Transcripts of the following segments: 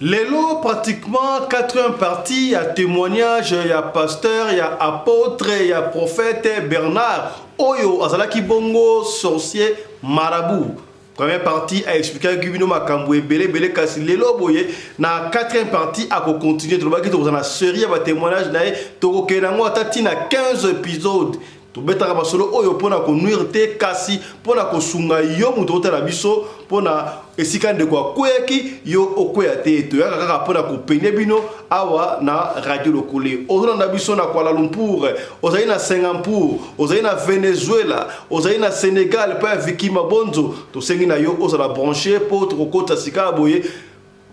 Lelo pratiquement quatrième partie ya témoignage ya pasteur ya apôtre ya prophète Bernard oyo azalaki bongo sorcier marabout. Première partie a expliquaki bino makambo ebele ebele kasi lelo boye na quatrième partie ako continuer tolobaki tokozala na série ya ba témoignage na ye tokokende yango ata ti na 15 épisodes Tobetaka masolo oyo mpo na ko nuire te, kasi mpo na kosunga yo moto otala biso, mpo na esika ndeko akweyaki, yo okweya te. Toyaka kaka mpo na kopenie bino awa na Radio Lokole. Ozolanda biso na Kuala Lumpur, ozali na Singapour, ozali na Venezuela, ozali na Senegal mpe ya Vicky Mabonzo. Tosengi na yo ozala branche mpo tokokota sika boye.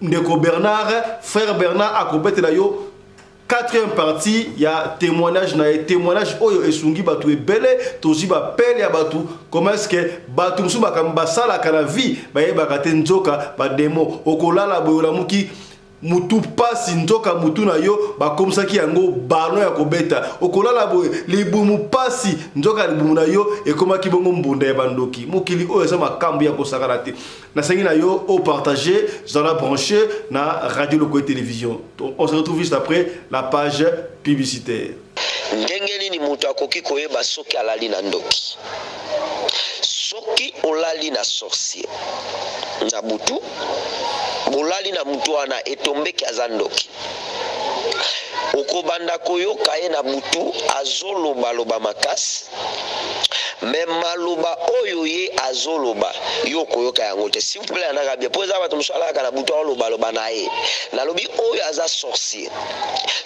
Ndeko Bernard, frère Bernard akobetela yo Quatrième partie ya témoignage na ye témoignage oyo esungi bato ebele tozwi bapele ya bato comment est-ce que bato mosusu makambo basalaka na vie bayebaka te nzoka bademo okolala boye olamuki mutu pasi nzoka mutu na yo bakomisaki yango ballon ya kobeta okolala boye libumu pasi nzoka libumu na yo ekomaki bongo mbunda ya bandoki mokili oyo eza makambo ya kosakana te Nasengi na yo o partager, zala branché na Radio Lokole Télévision. On se retrouve juste après la page publicitaire. Ndenge nini moto akoki koyeba soki alali na ndoki? Soki olali na sorcier na butu, bolali na mutu wana etombeki aza ndoki. Okobanda koyoka ye na butu azoloba loba makasi mais maloba oyo ye azoloba yo okoyoka yango te. S'il vous plait landaka bien po eza bato mosusu alalaka na butu aoloba loba na ye. Nalobi oyo aza sorcier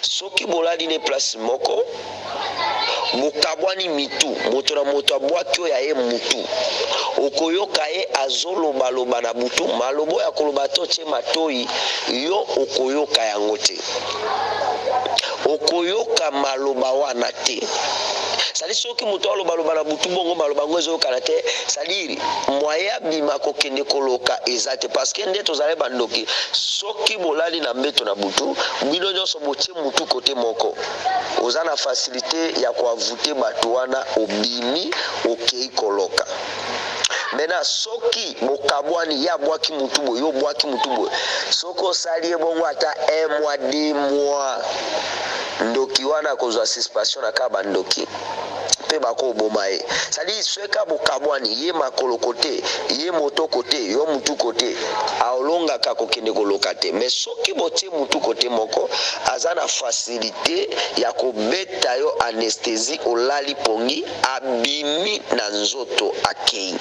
soki bolali ne place moko bokabwani mitu moto na moto abwaki oyo ya ye mutu okoyoka ye azoloba loba na butu maloba oyo akoloba ata otie matoyi yo okoyoka yango te okoyoka maloba wana te sali soki moto alobaloba na butu bongo maloba yango ezoyokana te sadire moyen abima kokende koloka eza te parce que nde tozali bandoki soki bolali na mbeto na butu bino nyonso botie mutu kote moko oza na facilite ya ko avoute batu wana obimi okeyi koloka maintenant soki bokabwani ye abwaki mutu boye yo obwaki mutu boye soki osali ye bongo ata un mois deux mois ndoki wana akozwa suspension na kaka bandoki mpe bakoboma ye sadi soki bokabwani ye makolo kote ye moto kote yo mutu kote aolongaka kokende koloka te mais soki botie mutu kote moko aza na facilite ya kobeta yo anesthesie olali pongi abimi na nzoto akei.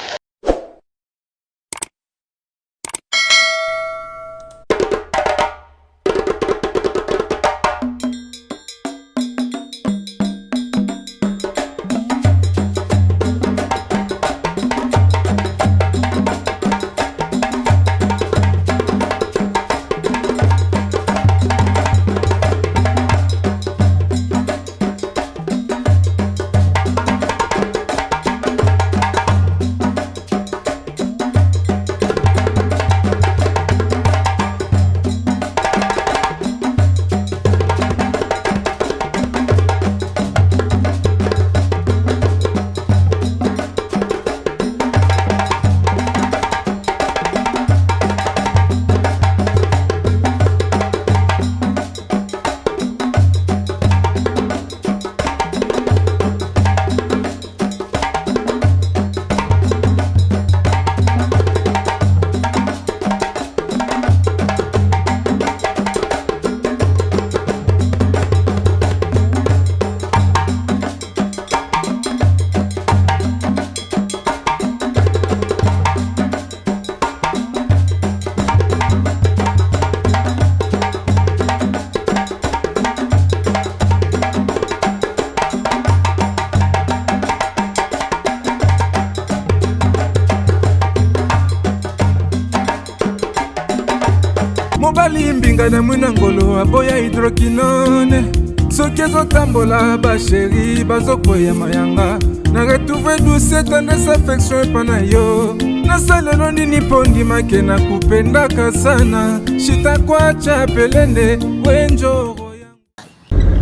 Mobali mbinga na mwina ngolo aboya hydroquinone soki ezotambola basheri bazokweya mayanga na retrouve douce tendresse affection epa na yo nasalelo nini mpo ndimake na kupendaka sana shitakwacha pelende wenjoro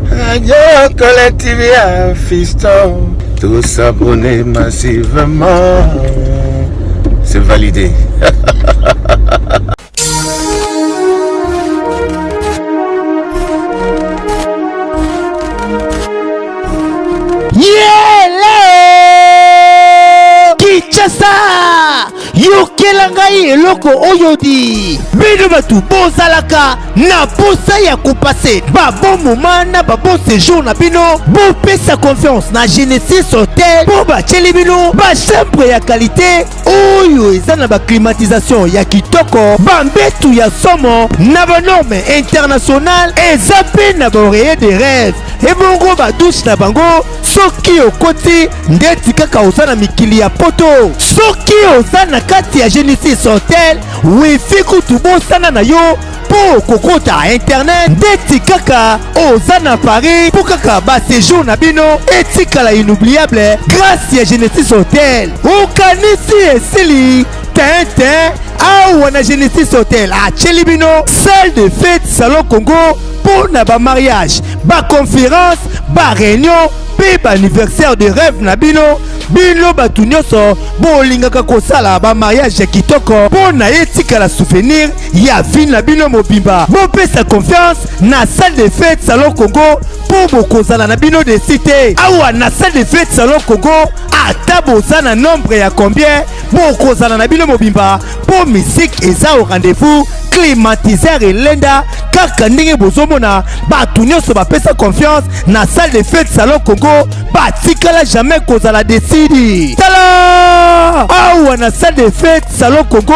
Radio Collective ya Fiston, tous abonnés massivement. C'est validé. eloko oyo di bino bato bozalaka na posa ya kopase babon moment na babon séjour na bino. Bopesa confiance na Genesis Hotel mpo batieli bino bachambre ya qualité oyo eza na baclimatisation ya kitoko, bambetu ya somo na banorme internationale, eza mpe na baoreiller de rêve. Ebongo badouche na bango, soki okoti ndeti kaka oza na mikili ya poto. Soki oza na kati ya Genesis Hotel, wifi kutu bosana na yo, mpo kokota internet ndeti kaka oza na Paris, mpo kaka baséjour na bino etikala inoubliable grâce ya Genesis Hotel. Okanisi esili tintin? Awa na Genesis Hotel atieli bino salle de fête Salon Congo mpo na bamariage, baconférence, baréunion mpe baanniversaire de rêve na bino. Bino bato nyonso bolingaka kosala bamariage ya kitoko mpo na etikala souvenir ya vie na bino mobimba, bopesa confiance na salle de fête Salon Congo mpo bokozala na bino déçus te. Awa na salle de fête Salon Congo, ata boza na nombre ya combien, bokozala na bino mobimba mpo musique eza au rendez-vous, climatiseur elenda kaka ndenge bozomona. Bato nyonso bapesa confiance na salle de fête Salon Congo batikala jamais kozala déçus. Tala, awa na salle de fête Salon Congo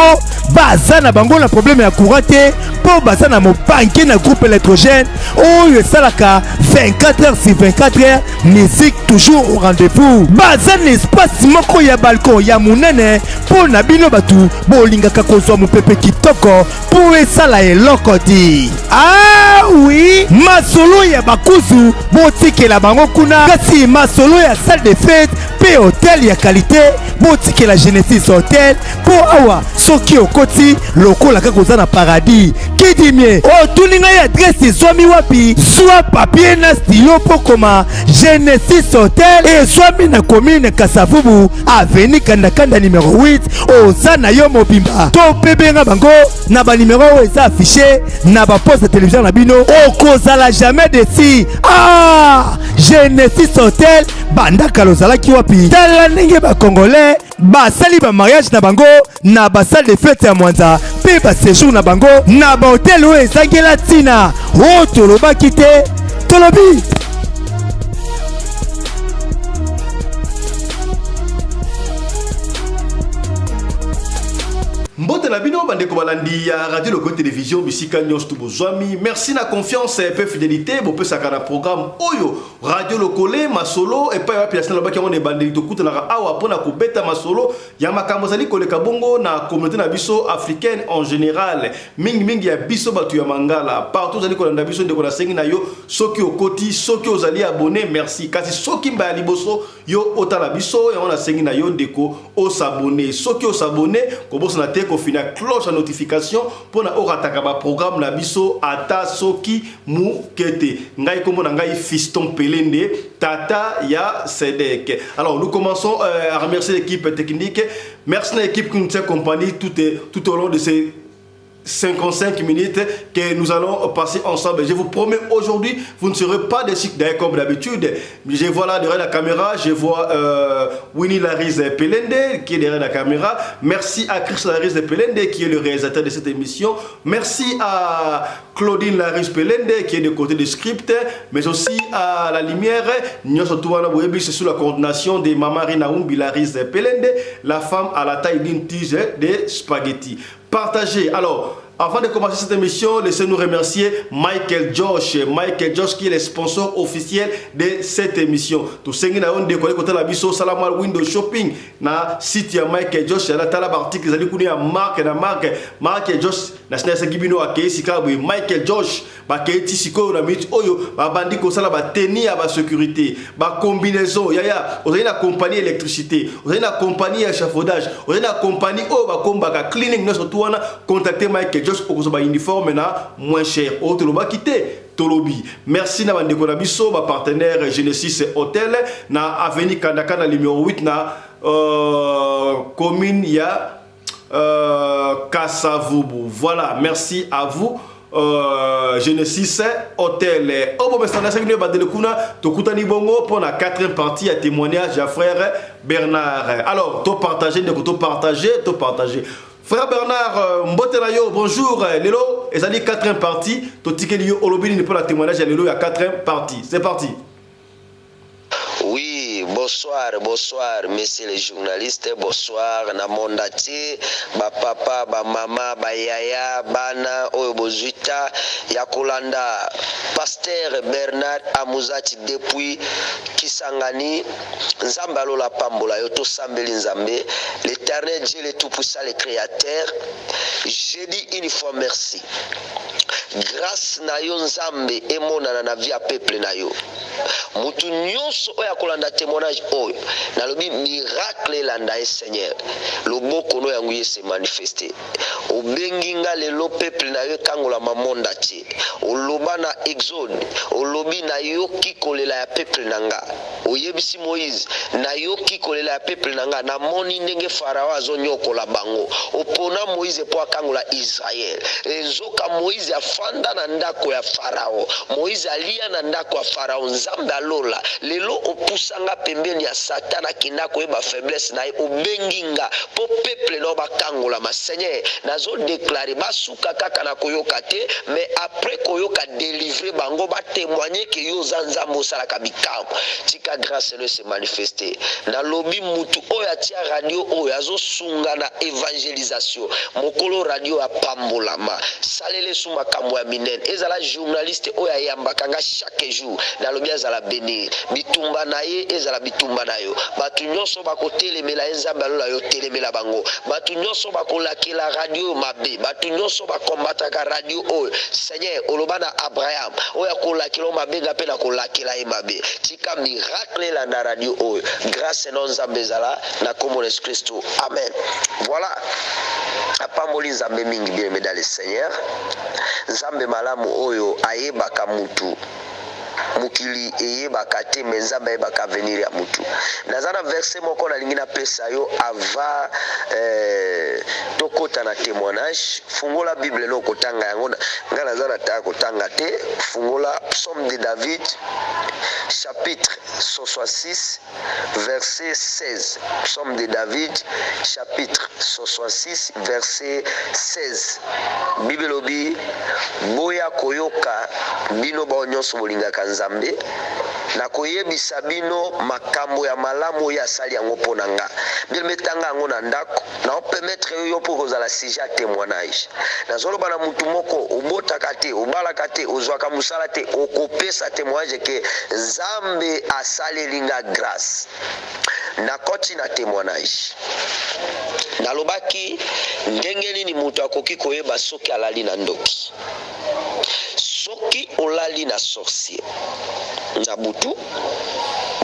baza na bango na problème ya courant te, mpo baza na mobanke na groupe électrogène oyo esalaka 24 heures sur 24 heures, musique toujours au rendez-vous. Baza na espace moko ya balcon ya monene mpo na bino bato bolingaka kozwa mopepe kitoko mpo esala eloko di. Ah oui, masolo ya bakuzu botikela bango kuna, kasi masolo ya salle de fête mpe hotel ya qualité botikela Genesis Hotel, mpo awa soki okoti lokola kaka oza na paradis. Kidimie otuni ngai adresse ezwami wapi? Zwa papier na stylo mpo koma. Genesis Hotel ezwami na commune Kasavubu, avenue Kandakanda numéro 8. Oza na yo mobimba to mpe benga bango na banimero oyo eza affiché na baposte ya télévision na bino. Okozala jamais déçu. Ah, Genesis Hotel, banda kala ozalaki wapi? Tala ndenge bacongolais basali bamariage na bango na basalle de fête ya Mwanza mpe baséjour na bango na bahotel oyo ezangela ntina. Oyo tolobaki te, tolobi. Mbote na bino bandeko balandi ya Radio Loko Télévision bisika nyonso tu bozwami. Merci na confiance mpe fidélité bopesaka na programme oyo Radio Lokole Masolo. Epai wapi na lobaki yango na ebandeli, tokutanaka awa mpona kobeta masolo ya makambo ezali koleka bongo na communauté na biso africaine en général, mingimingi ya biso bato ya Mangala. Partout ozali kolanda biso, ndeko, nasengi na yo, soki okoti, soki ozali abonné, merci. Kasi soki mbala liboso yo otala biso, yango nasengi na yo ndeko os'abonner. Soki os'abonner, kobosana te kofina cloche ya notification mpona orataka baprogramme na biso ata soki moke te. Ngai, kombo na ngai Fiston Pelende, tata ya Sedek. Alors nous commençons à remercier l'équipe technique. Merci à l'équipe qui nous tient compagnie tout au long de ces 55 minutes que nous allons passer ensemble. Je vous promets, aujourd'hui, vous ne serez pas déçus. D'ailleurs, comme d'habitude, je vois là derrière la caméra, je vois Winnie Larise Pelende qui est derrière la caméra. Merci à Chris Larise Pelende qui est le réalisateur de cette émission. Merci à Claudine Larise Pelende qui est de côté du script, mais aussi à la lumière. C'est sous la coordination de Mama Rina Umbi Larise Pelende, la femme à la taille d'une tige de spaghetti. Partagez. Alors, avant de commencer cette émission, laissez-nous remercier Michael Josh. Michael Josh qui est le sponsor officiel de cette émission. Tosengi na yo ndeko kotala biso, sala window shopping na site ya Michael Josh. Ya tala ba article ezali kuna ya marque na marque. Michael Josh na sina bino akei sika boye. Michael Josh bakei ti sikoyo na minute oyo babandi kosala batenue ya basécurité, bacombinaison. Yaya, ozali na compagnie électricité, ozali na compagnie ya échafaudage, ozali na compagnie oyo bakombaka cleaning, nyonso tu wana, contacte Michael Josh, okozwa bauniforme na moins cher. Oyo tolobaki te, tolobi. Merci na bandeko na biso bapartenaire Genesis Hotel na avenue Kandakanda numéro 8 na commune ya Kasavubu. Voilà, merci à vous, Genesis Hotel. Obo mesana saki bandele kuna tokutani bongo pour la quatrième partie ya témoignage ya frère Bernard. Alors, to partager ndeko, to partager, to partager. Frère Bernard, mbote na yo, bonjour. Lelo ezali quatrième partie, totikeli yo, olobi nini mpona témoignage ya lelo ya quatrième partie? C'est parti. Oui, bonsoir, bonsoir, messieurs les journalistes, bonsoir na monde entier, ba papa, ba mama, ba yaya, bana oyo bozwi ta ya kolanda Pasteur Bernard Amuzati depuis Kisangani. Nzambe alola pambola yo, tosambeli Nzambe, l'Éternel Dieu le Tout-Puissant, le Créateur. Je dis une fois merci. Grâce na yo Nzambe emonana na vie ya peuple na yo. Mutu nyonso oyo akolanda témoignage oyo, nalobi miracle elanda ye. Seigneur, loboko no yango ye se manifeste. Obengi nga lelo, peuple na yo ekangolama monde entier. Oloba na Exode, olobi: "Nayoki kolela ya peuple na nga." Oyebisi Moïse: "Nayoki kolela ya peuple na nga, namoni ndenge Farao azonyokola bango." Opona Moïse mpo akangola Israele. Enzoka Moïse afanda na ndako ya Farao, Moïse alia na ndako ya Farao. Nzambe alola, lelo opusanga pembeni ya Satan, akenda koyeba faiblesse na ye. Obengi nga mpo peuple na yo bakangolama. Seigneur, nazodeklare basuka kaka na koyoka te, mais après koyoka, délivre bango, batémoigne ke yo oza Nzambe osalaka bikambo. Tika grâce no se manifeste. Nalobi mutu oyo atia radio oyo azosunga na évangélisation, mokolo radio apambolama, salela esu makambo ya minene. Ezala journaliste oyo ayambaka nga chaque jour, nalobi azala bénir, bitumba na ye ezala bitumba na yo. Bato nyonso bakotelemela ye, Nzambe alola yo telemela bango. Bato nyonso bakolakela radio oyo mabe, bato nyonso bakombataka radio oyo, Seigneur, oloba na Abraham: "Oyo akolakela oyo mabe, nga mpe nakolakela ye mabe." Tika miracle elanda radio oyo. Grâce no Nzambe ezala na kombo na Yesu Kristo, amen. Voilà, apamboli Nzambe mingi, bien aimé dans le Seigneur. Nzambe malamu oyo ayebaka mutu, mokili eyebaka te, me Nzambe ayebaka avenir ya mutu. Naza na verset moko nalingi napesa yo avant tokɔta na témoignage. Fungola Bible no, kotanga yango. Ngai naza na taya kotanga te. Fungola Psaume de David, chapitre 66, verset 16. Psaume de David, chapitre 66, verset 16. Bible elobi: "Boya koyoka, bino bao nyonso bolingaka Nzambe, nakoyebisa bino makambo ya malamu oyo asali yango mpo na nga." Bien, tanga yango na ndako, naopermettre yo mpo kozala sujet ya témoignage. Nazoloba na mutu moko obotaka te, obalaka te, ozwaka mosala te, okopesa témoignage ke Nzambe asaleli nga grâce. Nakoti na témoignage. Nalobaki ndenge nini moto akoki koyeba soki alali na ndoki. Soki olali na sorcier na butu,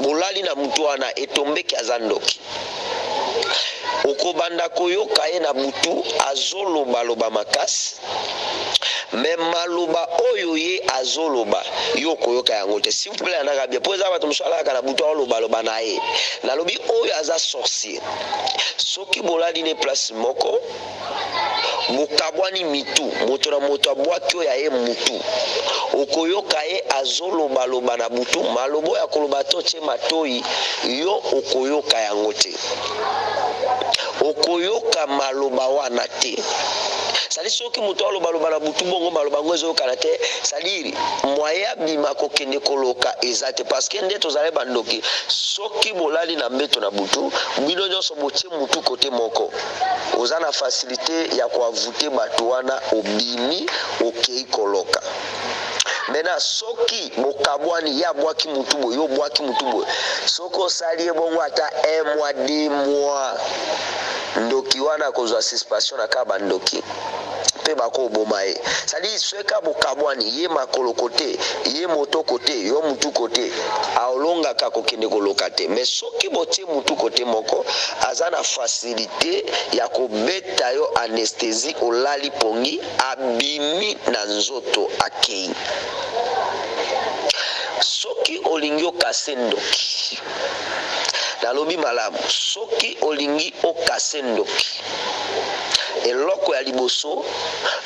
bolali na mutu wana, etombeki aza ndoki, okobanda koyoka ye na butu azolobaloba makasi, me maloba oyo ye azoloba, yo okoyoka yango te. S'il vous plaît, andaka bien, mpo eza bato mosusu alaka na butu alobaloba na ye. Nalobi oyo aza sorcier, soki bolali ne place moko, bokabwani mitu, moto na moto abwaki oyo aye mutu, okoyoka ye azolobaloba na butu. Maloba oyo akoloba to tie matoi, yo okoyoka yango te, okoyoka maloba wana te. Sali soki moto alobaloba na butu bongo, maloba yango ezoyokana te, c'est-à-dire moyen abima kokende koloka eza te, parce que nde tozali bandoki. Soki bolali na mbeto na butu, bino nyonso botie mutu kote moko, oza na facilité ya koavute bato wana, obimi okei koloka. Maintenant, soki bokabwani, ye abwaki mutu boye, yo obwaki mutu boye, soki osali ye bongo ata un mois, 2 mois, ndoki wana akozwa suspension na kaka bandoki mpe bakoboma ye. Sadi soki bokabwani, ye makolo kote, ye moto kote, yo mutu kote, aolongaka kokende koloka te. Mais soki botie mutu kote moko, aza na facilité ya kobeta yo anesthésie, olali pongi, abimi na nzoto, akei. Soki olingi okase ndoki, nalobi malamu, soki olingi okase ndoki, eloko ya liboso,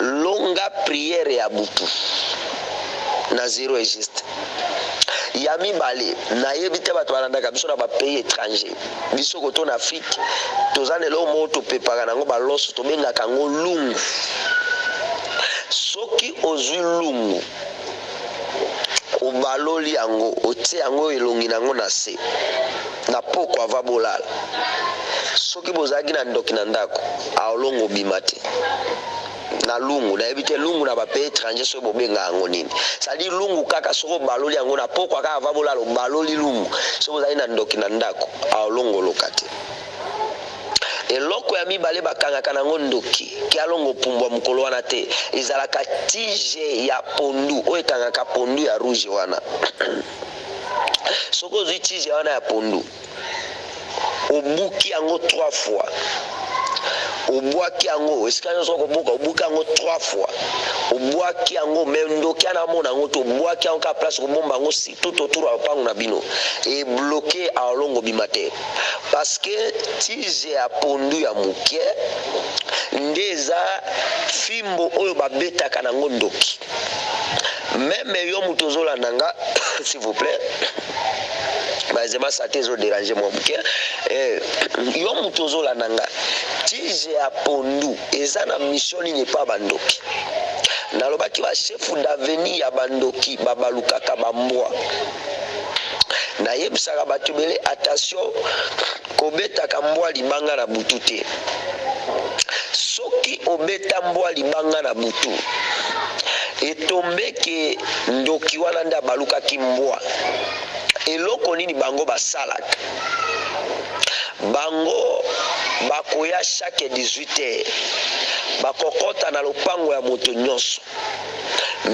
longa prière ya butu na zéro est juste. Ya mibale, nayebi te bato balandaka biso na bapays étranger. Biso koto na Afrique toza na eloko moko topepaka nango baloso, tobengaka yango lungu. Soki ozwi lungu, obaloli yango, otie yango elongi nango na se na poko ava bolala, soki bozalaki na ndoki na ndako, aolongo obima te na lungu. Nayebi te lungu na bapays étranger soki bobenga yango nini. C'est-à-dire lungu kaka, soki obaloli yango na pokwa kaka ava bolala, obaloli lungu, soki ozali na ndoki na ndako, aolongoloka te. Eloko ya mibale bakangaka nango ndoki ke alongo pumbwa mokolo wana te, ezalaka tige ya pondu oyo ekangaka pondu ya rouge wana. Soki ozwi tige wana ya pondu, obuki yango trois fois, obwaki yango esika nyonso okobuka, obuki yango trois fois, obwaki yango, mais ndoki wana amona yango te. Obwaki yango kaka place kobomba yango tout autour ya lopango na bino, ebloquer, alongo bima te, parce que tige ya pondu ya moke nde eza fimbo oyo babetaka nango ndoki. Même yo moto ozolanda nga, s'il vous plaît, bazema sate ezodéranger mwa moke. Yo moto ozolanda nga, tige ya pondu eza na mission nini epa bandoki? Nalobaki bachef d'avenir ya bandoki babalukaka bambwa. Nayebisaka bato ebele, attention, kobetaka mbwa libanga na butu te. Soki obeta mbwa libanga na butu, etombeke ndoki wana nde abalukaki mbwa. Eloko nini bango basalaka? Bango bakoya chaque 18 heures, bakokɔta na lopango ya moto nyonso.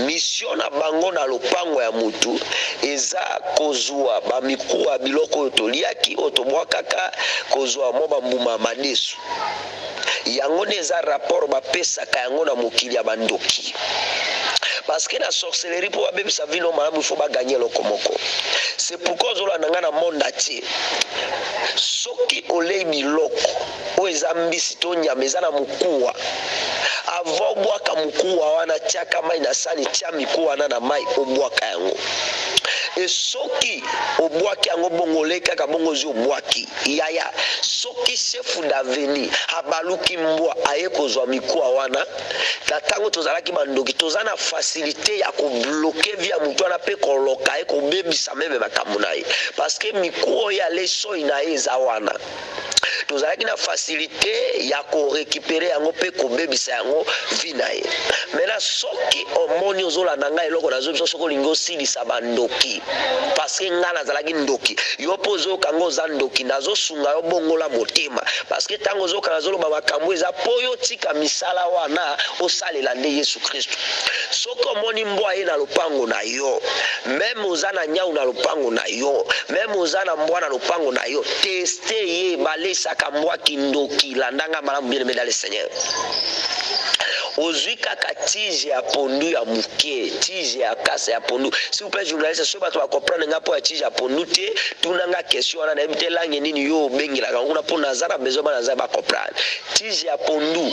Mission na bango na lopango ya motu eza kozwa bamikuwa, biloko oyo toliaki, oyo tobwakaka, kozwa mwa bambuma ya madesu. Yango nde eza rapport bapesaka yango na mokili ya bandoki, parce que na sorcellerie, mpo babebisa vino malamu, il faut bagagner eloko moko. C'est pourquoi ozolanda ngai na monde entier, soki olei biloko oyo eza mbisi to nyama eza na mokuwa, avant obwaka mokuwa wana, tiaka mai na sani, tia mikuwa wana na mai, obwaka yango. E soki obwaki yango bongo, olei kaka bongo, ozwi, obwaki, yaya, soki chef d'avenir abaluki mbwa, aye kozwa mikuwa wana. Na ntango tozalaki bandoki, toza na facilité ya kobloquer vie ya motu wana mpe koloka ye, kobebisa même makambo na ye, parce que mikuwa oyo ale soi na ye eza wana. Tozalaki na facilité ya korécupérer yango mpe kobebisa yango vie na ye. Maintenant, soki omoni ozolanda ngai, eloko nazobiso, soki olingi osilisa bandoki, parce que ngai nazalaki ndoki, yo mpo ozoyoka ngo oza ndoki, nazosunga yo bongola motema, parce que ntango ozoyoka nazoloba makambo, eza mpo yo tika misala wana, osalela nde Yesu Kristo. Soki omoni mbwa ye na lopango na yo, même oza na nyau na lopango na yo, même oza na mbwa na lopango na yo, teste ye. Balesaka mbwa kindoki. Landanga malamu, bien aimé dans le Seigneur. Ozwi kaka tige ya pondu ya moke, tige ya kasa ya pondu. S'il vous plaît, journaliste, soki bato bacomprendre nga mpo ya tige ya pondu te, tuna nga question wana. Nayebi te langue nini yo obengelaka kuna, mpo naza na besoin bana naza bacomprendre tige ya pondu.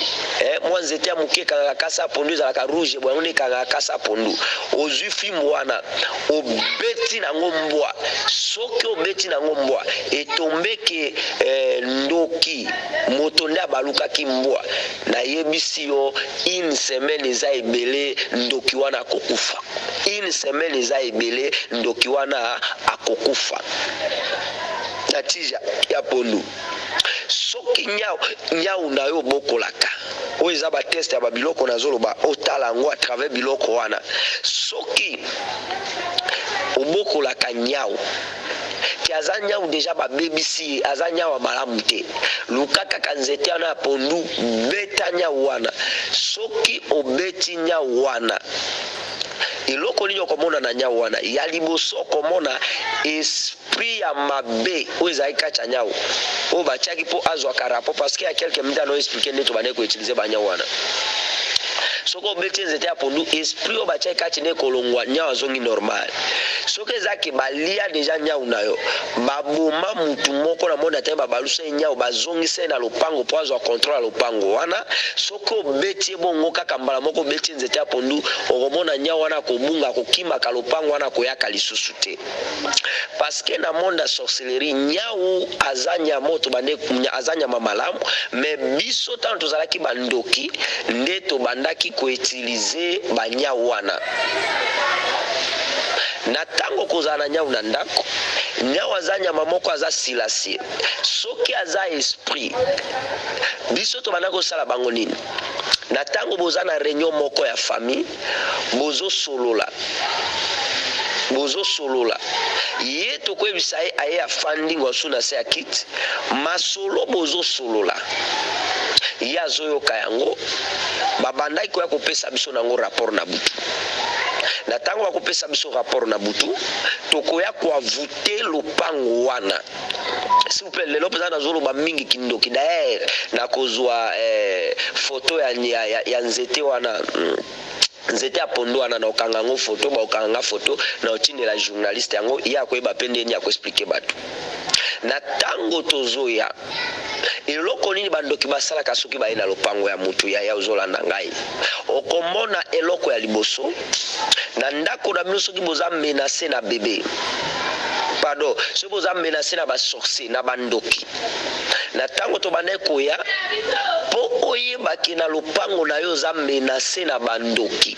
Mwa nzete ya moke ekangaka kasa ya pondu, ezalaka rouge boye, yango nde ekangaka kasa ya pondu. Ozwi fimbo wana, obeti nango mbwa. Soki obeti nango mbwa, etombeke ndoki moto nde abalukaki mbwa, nayebisi yo, une semaine eza ebele, ndoki wana akokufa. Une semaine eza ebele, ndoki wana akokufa na tige ya pondu. Soki nyau, nyau na yo obokolaka, oyo eza batest ya babiloko nazoloba, otala yango à travers biloko wana. Soki obokolaka nyau ke aza nyau déjà babebisi ye, aza nyau ya malamu te, luka kaka nzete wana ya pondu, beta nyau wana. Soki obeti nyau wana, eloko nini okomona na nyau wana? Ya liboso, okomona esprit ya mabe oyo ezalaki kati ya nyau oyo batiaki mpo azwaka rapport, parce que ya quelque minute ano expliquer nde tobandaki koutiliser banyau wana. Soki obeti nzete ya pondu, esprit oyo batiaki kati nde ekolongwa, nyau azongi normal. Soki eza ke balia deja nyau na yo, baboma mutu moko na monde ata babalusa ye nyau, bazongisa ye na lopango mpo azwa controle ya lopango wana. Soki obeti ye bongo kaka mbala moko, obeti ye nzete ya pondu, okomona nyau wana akobunga, akokimaka lopango wana, akoyaka lisusu te. Parce que na monde ya sorcellerie, nyau aza nyama oyo tobande, aza nyama malamu, mais biso ntango tozalaki bandoki nde tobandaki koutiliser banyau wana. Na ntango kozala na nyau na ndako, nyau aza nyama moko aza silencieux. Soki aza esprit, biso tobanda kosala bango nini? Na ntango boza na réunion moko ya famille, bozosolola, bozosolola, ye tokoyebisa ye aye afandi ngwasu na se ya kiti. Masolo bozosolola, ye azoyoka yango. Babandaki koya kopesa biso nango rapport na butu. Na ntango bakopesa biso rapport na butu, tokoya koenvoûter lopango wana. S'il vous plaît, lelo mpenza nazoloba mingi kindoki. D'ailleurs nakozwa photo ya nzete wana, nzete ya pondo wana, na okanga yango photo, baokanga nga photo na otindela journaliste yango, ye akoyeba mpe ndeni akoexpliquer bato. Na ntango tozoya, eloko nini bandoki basalaka soki baye na lopango ya mutu? Yaya, ozolanda ngai, okomona eloko ya liboso na ndako na bino, soki boza menacé na bébé, pardon, soki boza menacé na basorcier, na bandoki, na ntango tobandaki koya mpo oyebaki na lopango na yo oza menacé na bandoki,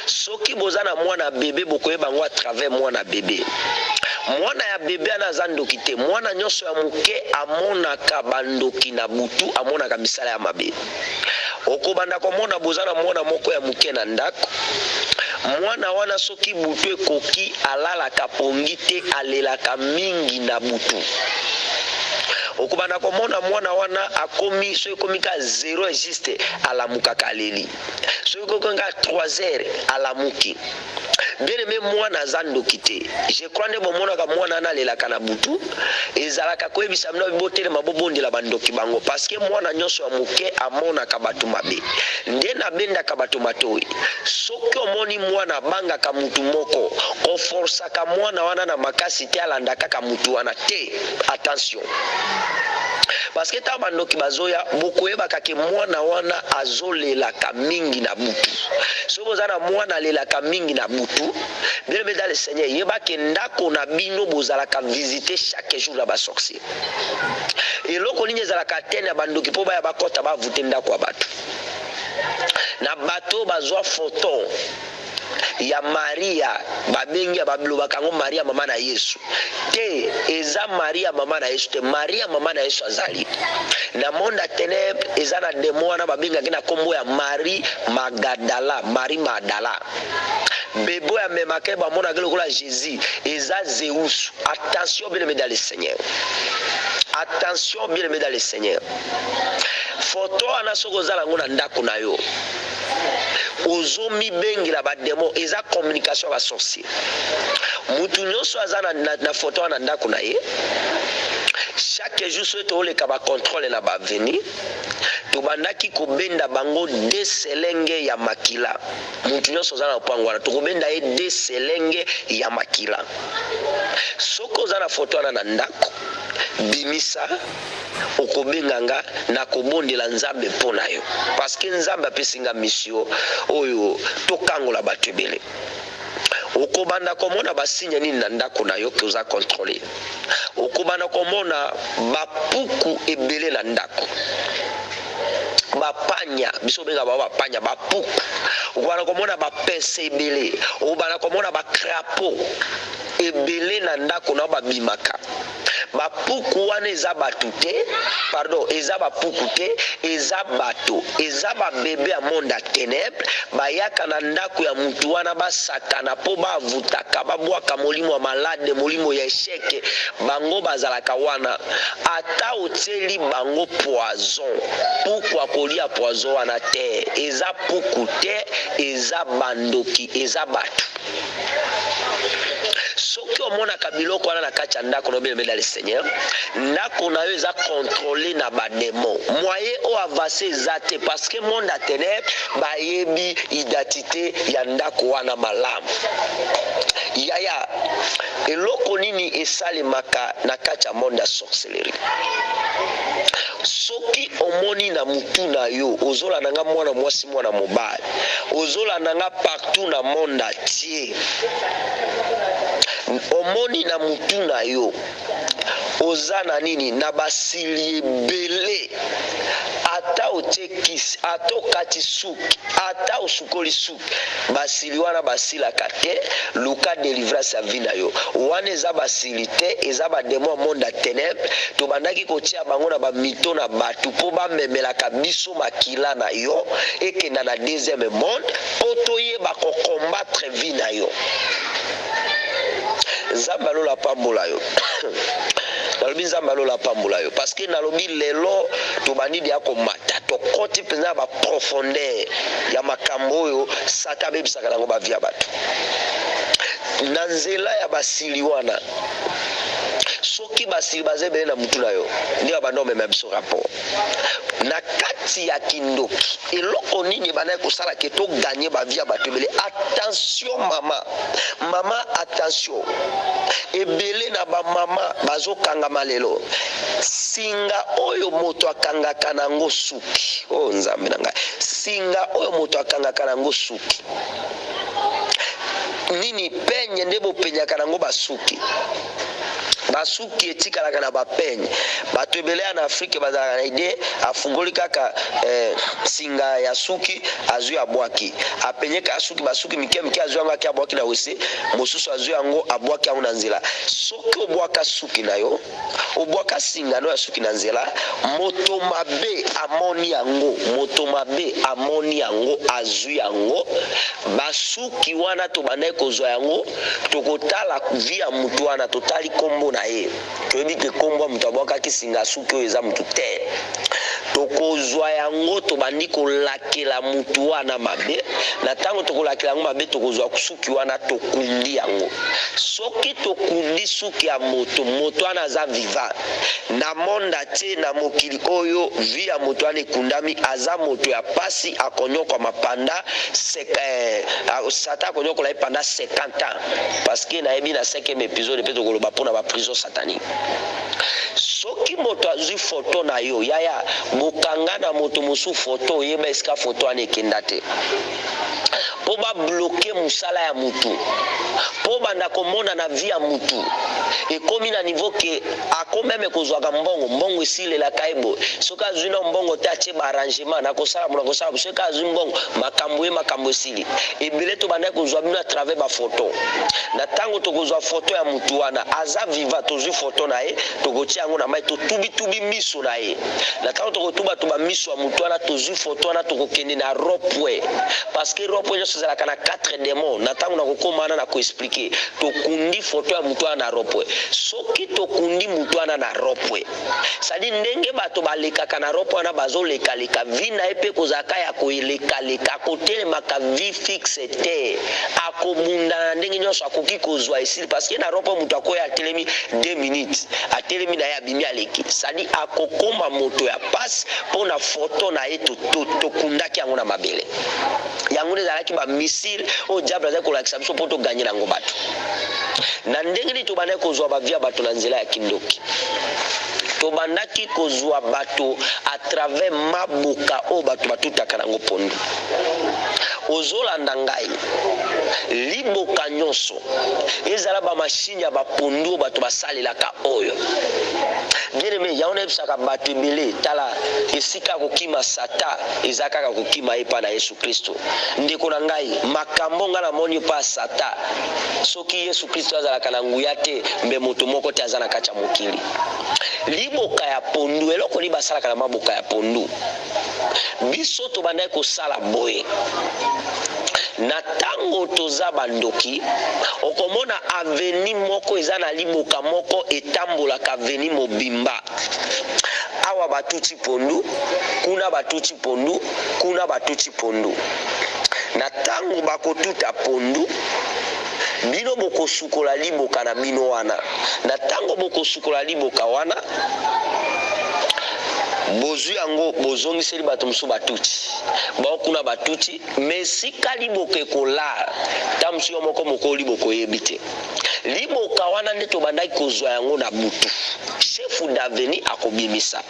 soki boza na mwana bébé, bokoyeba yango à travers mwana bébé. Mwana ya bébé wana aza ndoki te. Mwana nyonso ya moke amonaka bandoki na butu, amonaka misala ya mabe. Okobanda komona boza na mwana moko ya moke na ndako. Mwana wana, soki butu ekoki, alalaka pongi te, alelaka mingi na butu. Okobanda komona mwana wana akomi, soki ekomi ka 0 juste, alamukaka, aleli. Soki ekomi ka 3 heures, alamuki. Bien aimé, mwana aza ndoki te. Je crois nde bomonaka mwana wana alelaka na butu, ezalaka koyebisa bino botelema, bobondela bandoki bango, parce que mwana nyonso ya moke amonaka bato mabe. Nde nabendaka bato matoi: soki omoni mwana abangaka mutu moko, koforsaka mwana wana na makasi te, alanda kaka mutu wana te. Attention, parce que ntango bandoki bazoya, bokoyebaka ke mwana wana azolelaka mingi na butu. Soki boza na mwana alelaka mingi na butu, bien aimé dans le Seigneur, yebake ndako na bino bozalaka visite chaque jour na basorcier. Eloko nini ezalaka tene ya bandoki mpo baya bakɔta baenvoûter ndako ya bato? Na bato bazwa photo ya Maria, babengi ya balobaka yango Maria mama na Yesu te. Eza Maria mama na Yesu te. Maria mama na Yesu azali na monde ya ténèbre. Eza na démon wana babengaki na nkombo ya Marie Magadala. Marie Magdala, bébé oyo amemaka ye, bamonaki lokola Jésus, eza Zeus. Attention, bien aimé dans le Seigneur, attention, bien aimé dans le Seigneur. Photo wana, soki oza nango na ndako na yo, ozomibengela badémon. Eza communication ya basorcier. Mutu nyonso aza na photo wana na ndako na ye, chaque jour soki tooleka bacontrôle na baavenue, tobandaki kobenda bango de selenge ya makila. Mutu nyonso oza na lopango wana, tokobenda ye de selenge ya makila. Soki oza na photo wana na ndako, bimisa, okobenga nga, nakobondela Nzambe mpo na yo, parce que Nzambe apesi nga mission oyo tokangola bato ebele. Okobanda komona basigne nini na ndako na yo ke oza contrôlé? Okobanda komona bapuku ebele na ndako, bapanya, biso obenga bango bapanya, bapuku. Okobanda komona bapese ebele, okobanda komona bacrapaud ebele na ndako na yo babimaka. Bapuku wana eza bato te, pardon, eza bapuku te, eza bato, eza babébé ya monde ya ténèbre. Bayaka na ndako ya mutu wana, basakana mpo bavutaka, babwaka molimo ya malade, molimo ya échec. Bango bazalaka wana. Ata otieli bango poison, puku akolia poison wana te. Eza puku te, eza bandoki, eza bato. Soki omonaka biloko wana na kati ya ndako na yo, bien aime dans le Seigneur, ndako na yo eza controle na ba demons. Moyen o avancer eza te parce que monde ya tenèbres bayebi identite ya ndako wana malamu. Yaya, eloko nini esalemaka na kati ya monde ya sorcellerie? Soki omoni na mutu na yo ozolanda nga mwana mwasi mwana mobali ozolanda nga partout na monde entier omoni na mutu na yo oza na nini na basili ebele ata otie kisi ata okati suki ata osukoli suki Basili wana basilaka te luka delivrance ya vie na yo wana eza basili te eza ba demon ya monde ya tenebre tobandaki kotia bango na ba mito na batu po bamemelaka biso makila na yo ekenda na deuxième monde po toyeba ko combattre vie na yo nzambe ya lola apambola yo nalobi nzambe ya lola apambola yo parce que nalobi lelo tobandi deya komata tokoti mpenza na ba profondeur ya makambo oyo satan abebisaka nango ba vie ya bato na nzela ya basili wana soki basili baza ebele na mutu na yo nde babanda komema biso rapport na kati ya kindoki eloko nini ebandaki kosala ke toganye bavie ya bato ebele attention mama mama attention ebele na bamama bazokangama lelo singa oyo moto akangaka nango suki oyo oh, nzambe na ngai singa oyo moto akangaka nango suki nini penye nde bopenyaka nango basuki basuki etikalaka na bapenye bato ebele ya na afrike bazalaka na ide afungoli kaka eh, singa ya suki azwi abwaki apenye kaka suki basuki mike mike azwi yango ake abwaki na wese mosusu azwi yango abwaki yango na nzela soki obwaka suki na yo Obwaka singa no ya suki na nzela, moto mabe amoni yango, moto mabe amoni yango, azwi yango. Basuki wana tobandaki kozwa yango, tokotala vie ya moto wana, totali kombo na ye, toyebi ke kombo ya moto abwakaki singa ya suki oyo eza moto te. Tokozwa yango, tobandi kolakela moto wana mabe. Na tango tokolakela yango mabe, tokozwa suki wana, tokundi yango. Soki tokundi suki ya moto, moto wana aza vivant na monde entier, na mokili oyo vie ya moto wana ekundami, aza moto ya pasi, akonyokwama pendant eh, satan akonyokola ye pendant 50 ans, parce que nayebi na 5e episode pe tokoloba pona ba prison satanique. Soki moto azwi photo na yo, yaya bokanga na moto mosusu photo, oyeba esika photo wana ekenda te. Po ba bloquer musala ya mutu, po obanda komona na vie ya mutu ekomi na niveau que ako meme kozwaka mbongo, mbongo esilelaka ye boye, soki azwi nao mbongo te atie ba arrangement nakosala boye nakosala boye, soki azwi mbongo makambo ye makambo esili. Ebele tobandaki kozwa bino à travers ba photo, na tango tokozwa photo ya mutu wana aza vivant, tozwi photo na ye tokotia yango na mayi totubi tubi miso na ye. Na tango toko tuba tuba miso ya mutu wana tozui photo wana toko kende na ropwe parce que ropwe nionso ezalaka na 4 demons na tango nako koma wana nako expliquer tokundi photo ya mutu wana na ropwe soki tokundi mutu wana na ropwe c'est à dire ndenge bato balekaka na ropwe wana bazo leka leka vie na ye pe ekozala ka ya koleka leka akotelemaka vie fixe te akobundana na ndenge nionso akoki kozua esili parce que na ropwe mutu akoya atelemi 2 minutes atelemi na ye abimi aleki sadi akokoma moto ya pasi mpo na foto na ye tokundaki yango na mabele yango nde ezalaki ba missile oyo diable azali kolakisa biso mpo toganye na yango bato na ndenge nini tobandaki kozwa ba vie ya bato na nzela ya kindoki tobandaki kozwa bato à travers maboka oyo bato batutaka nango pondu ozolanda ngai liboka nyonso Ezala ba machine ya ba pondu oyo bato basalelaka oyo. Bien aime, yango nayebisaka bato ebele, tala esika ya kokima Satan eza kaka kokima ye epai na Yesu Klisto. Ndeko na ngai, makambo ngai namoni epai ya Satan, soki Yesu Klisto azalaka na nguya te, mbe moto moko te aza na kati ya mokili. Liboka ya pondu, eloko nini basalaka na maboka ya pondu? Biso tobandaki kosala boye na tango toza ba ndoki, okomona avenue moko eza na liboka moko etambolaka avenue mobimba. Awa batuti pondu, kuna batuti pondu, kuna batuti pondu. Na tango bakotuta pondu, Bino bokosukola liboka na bino wana. Na ntango bokosukola liboka wana, bozwi yango bozongiseli bato mosusu batuti bao kuna batuti me esika liboka ekolala ta mosusu yo moko mokolo liboka oyebi te. Liboka wana nde tobandaki kozwa yango na butu. Chef d'avenue akobimisa.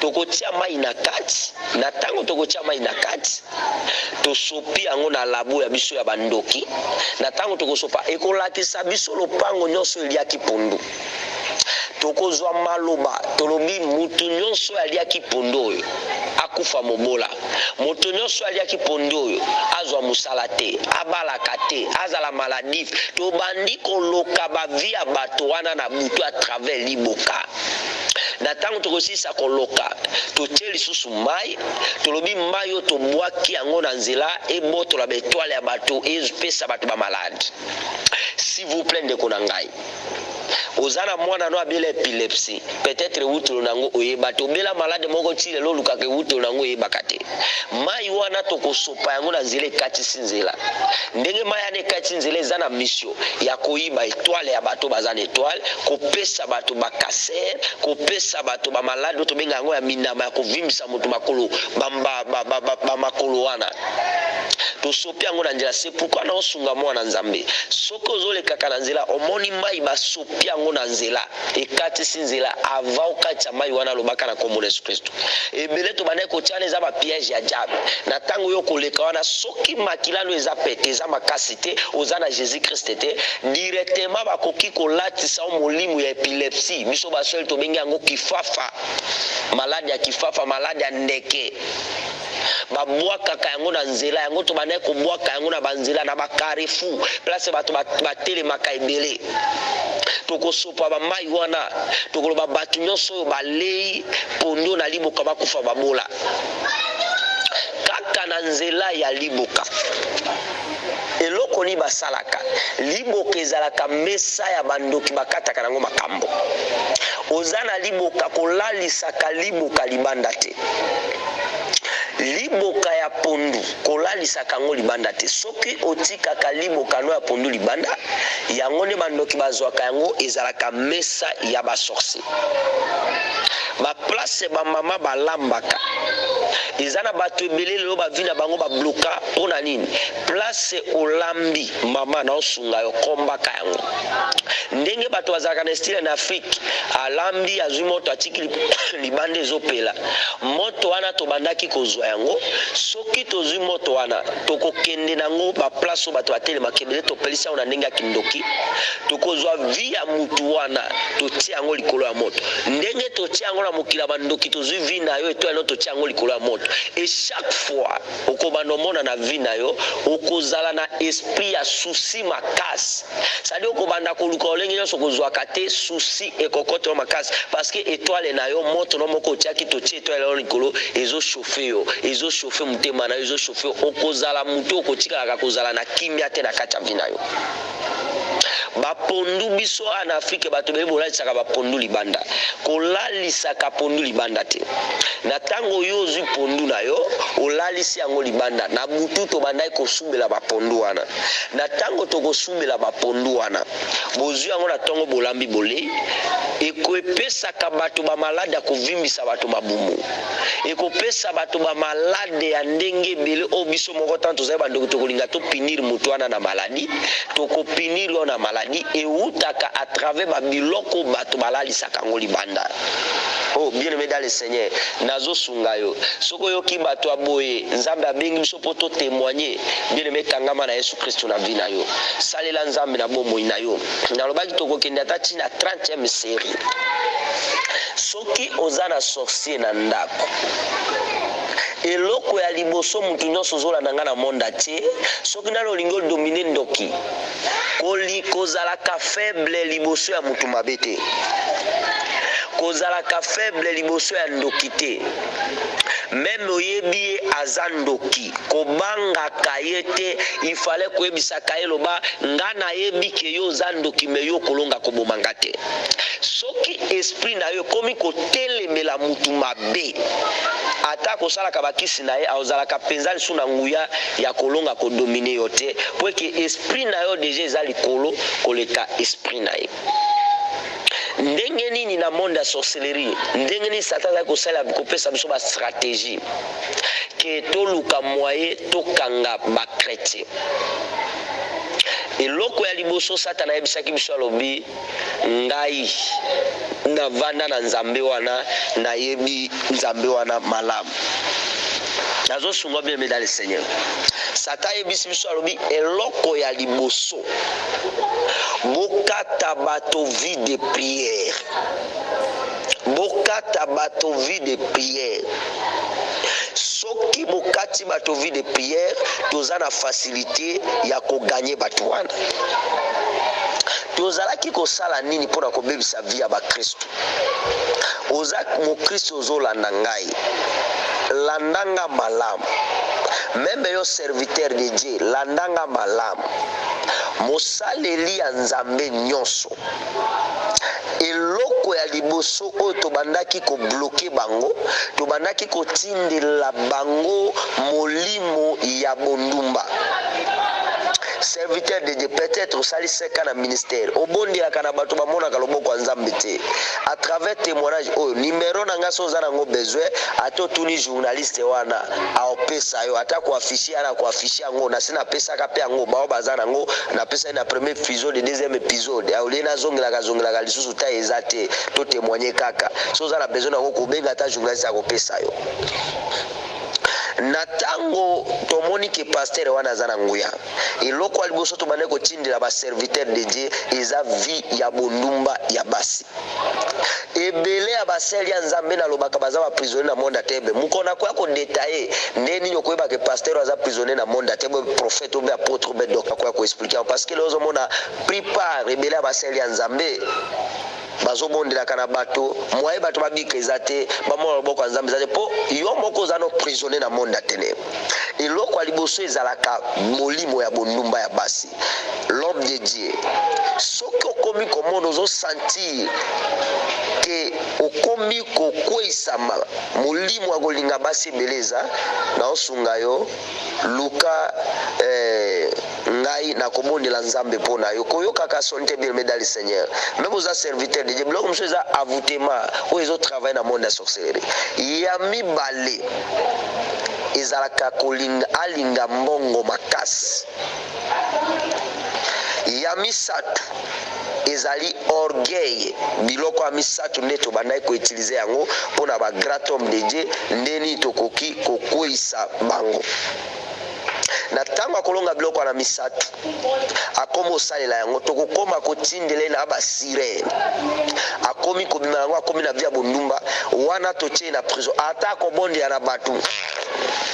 Tokotia mai na kati. Na ntango tokotia mai na kati, tosopi yango na labo ya biso ya bandoki. Na ntango tokosopa, ekolakisa biso lopango nyonso eliaki pondu. Tokozwa maloba, tolobi mutu nyonso oyo aliaki pondu oyo akufa mobola, moto nyonso oyo aliaki pondu oyo azwa mosala te, abalaka te, azala maladif. Tobandi koloka ba vie ya bato wana na butu à travers liboka. Na ntango tokosilisa koloka, totie lisusu mai, tolobi mai oyo tobwaki yango na nzela ebotola ba etoile ya bato, epesa bato ba malade. S'il vous plait ndeko na ngai, oza na mwana no abela epilepsie, peut-etre ewutelo na yango oyeba te, obela malade moko ti lelo olukaka ewutelo na yango oyebaka te. Mayi wana tokosopa yango na nzela ekatisi nzela. Ndenge mayi wana ekatisi nzela eza na mission ya koyiba etoile ya bato baza na etoile, kopesa bato ba caser, kopesa bato ba malade oyo tobenga yango ya minama ya kovimbisa moto makolo, ba, ba, ba, ba, ba makolo wana. Tosopi yango na nzela. C'est pourquoi naosunga mwana Nzambe. Soki ozolekaka na nzela omoni mayi basopi yango na nzela, ekatisi nzela, avant okatisa mayi wana lobaka na kombo na Yesu Kristo. Ebele tobandaki kotia wana eza ba piège ya diable. Na tango yo okoleka wana soki makila no eza pete, eza makasi te, oza na Jesus Christ te, directement bakoki kolatisa yo molimo ya epilepsie. Biso baswahili tobengi yango kifafa, malade ya kifafa, malade ya ndeke. Babwakaka yango na nzela, yango tobandaki kobwaka yango na ba nzela, na ba carrefour, place bato batelemaka ebele. Tokosopa ba mayi wana, tokoloba bato nyonso oyo balei pondo na liboka bakufa babola. Kaka na nzela ya liboka. Eloko nini basalaka? Liboka ezalaka mesa ya bandoki bakataka nango makambo. Oza na liboka, kolalisaka liboka libanda te. Liboka ya pondu kolalisaka yango libanda te. Soki otikaka liboka no ya pondu libanda, yango nde bandoki bazwaka yango, ezalaka mesa ya ba sorcier. Ba place ba mama balambaka eza na batu ebele lelo ba vie na bango ba bloka pona nini? Place olambi mama nao sunga yo kombaka yango ndenge batu bazalaka na style na Afrique alambi azwi moto atiki libanda ezopela moto wana tobandaki kozwa yango soki tozwi moto wana tokokende nango ba place oyo bato batelemaka ebele topelisi yango na ndenge ya kindoki tokozwa vie ya mutu wana totie yango likolo ya moto ndenge totie yango na mokili ya bandoki tozwi vie na yo etoile no totie yango likolo ya moto et chaque fois okobanda omona na vie na yo okozala na esprit ya souci makasi c'est-à-dire okobanda koluka lolenge nyonso kozwaka te souci ekokota yo makasi parce que etoile na yo moto no moko otiaki totie etoile na yo likolo ezo chauffe yo ezo chauffe motema na yo ezo chauffe yo okozala moto okotikalaka kozala na kimia te na kati ya vie na yo. Ba pondu biso awa na Afrique bato ebele bolalisaka ba pondu libanda. Kolalisaka pondu libanda te. Na tango yo ozwi pondu na yo, olalisi yango libanda. Na butu tobandaki kosumbela ba pondu wana. Na tango tokosumbela ba pondu wana, bozwi yango na tongo bolambi bolei, ekoepesaka bato ba malade ya kovimbisa bato mabumu. Ekopesa bato ba malade ya ndenge ebele oyo biso moko tango tozali ba ndoki tokolinga to punir moto wana na maladie, toko punir yo na maladie ewutaka à travers ba biloko oyo bato balalisaka yango libanda. Oh bien aime dans le Seigneur, nazo sunga yo soki oyoki bato ya boye, Nzambe abengi biso po to temoigner, bien aime kangama na Yesu Kristu na vie na yo, salela Nzambe na bomoi na yo. Nalobaki tokokende ata ti na 30e serie. Soki oza na sorcier na ndaku eloko ya liboso mutu nionso ozolanda nga na monde entier soki nanu olingi o dominer ndoki koli kozalaka faible liboso ya mutu mabe te kozalaka faible liboso ya ndoki te meme oyebi ye aza ndoki kobangaka ye te il fallait koyebisaka ye loba nga nayebi ke yo oza ndoki mais yo okolonga koboma nga te. Soki esprit na yo ekomi kotelemela mutu mabe, Ata akosalaka bakisi na ye, akozalaka mpenza lisusu na nguya ya kolonga kodomine yo te, mpo eke esprit na yo deja eza likolo koleka esprit na ye. Ndenge nini na monde ya sorcellerie, ndenge nini Satan azali kosalela kopesa biso ba strategie ke toluka moyen tokanga ba chretien? Eloko ya liboso Satana ayebisaki biso, alobi, Ngai navanda na Nzambe wana, nayebi Nzambe wana malamu. Nazosunga bien aimé dans le Seigneur. Satan ayebisi biso, alobi, eloko ya liboso, bokata bato vie de prière. Bokata bato vie de prière. Soki bokati bato vie de prière, toza na facilité ya koganye bato wana. Tozalaki kosala nini mpo na kobebisa vie ya bakristu? Oza mokristu ozolanda ngai, landa nga malamu. Meme yo serviteur de Dieu, landa nga malamu. Mosaleli ya Nzambe nyonso, eloko ya liboso oyo tobandaki kobloke bango, tobandaki kotindela bango molimo ya bondumba. Serviteur de Dieu, peut-être osali 5 ans na ministère, obondelaka na bato bamonaka loboko ya Nzambe te. À travers témoignage oyo, numero na nga so oza nango besoin, ata otuni journaliste wana aopesa yo, ata koaffiche ana koaffiche yango, nasi napesaka mpe yango bao baza nango, napesaki na premier épisode, deuxième épisode, aulie nazongelaka zongelaka lisusu ta eza te, to témoigner kaka. So oza na besoin nango, kobenga ata journaliste akopesa yo. Na ntango tomoni ke pasteur wana aza na nguya, eloko ya liboso tobandaki kotindela ba serviteur de Dieu eza vie ya bondumba ya basi. Ebele ya basali ya Nzambe nalobaka baza ba prisonnier na monde ya tebe. Mokolo nakoya kodetaye nde nini okoyeba ke pasteur aza prisonnier na monde ya tebe, prophète obe apôtre obe docteur akoya koexplike yango, parce que lelo ozomona plupart ebele ya basali ya Nzambe bazobondelaka na bato, moye bato babika eza te, bamona loboko ya Nzambe eza te, mpo yo moko oza no prisonnier na monde ya ténèbres. Eloko ya liboso ezalaka molimo ya bondumba ya basi. L'homme de Dieu, soki okomi komona ozosentir ke okomi kokweisama molimo ya kolinga basi ebele, eza na osunga yo, luka ngai nakobondela Nzambe mpo na yo. Koyokaka soni te, bien-aimé dans le Seigneur, même oza serviteur de Dieu, biloko mosusu eza avoûtement oyo ezotravaille na monde ya sorcellerie. Ya mibale ezalaka kolinga, alinga mbongo makasi. Ya misato ezali orgueil. Biloko ya misato nde tobandaki koutilize yango mpona ba grand homme de Dieu, nde nini tokoki kokweyisa bango. Na ntango akolonga biloko wana misato, akoma osalela yango, tokokoma kotindela ye na basirene, akomi kobima yango, akomi na vie ya bondumba wana, totie na prison. Ata akobondela na bato,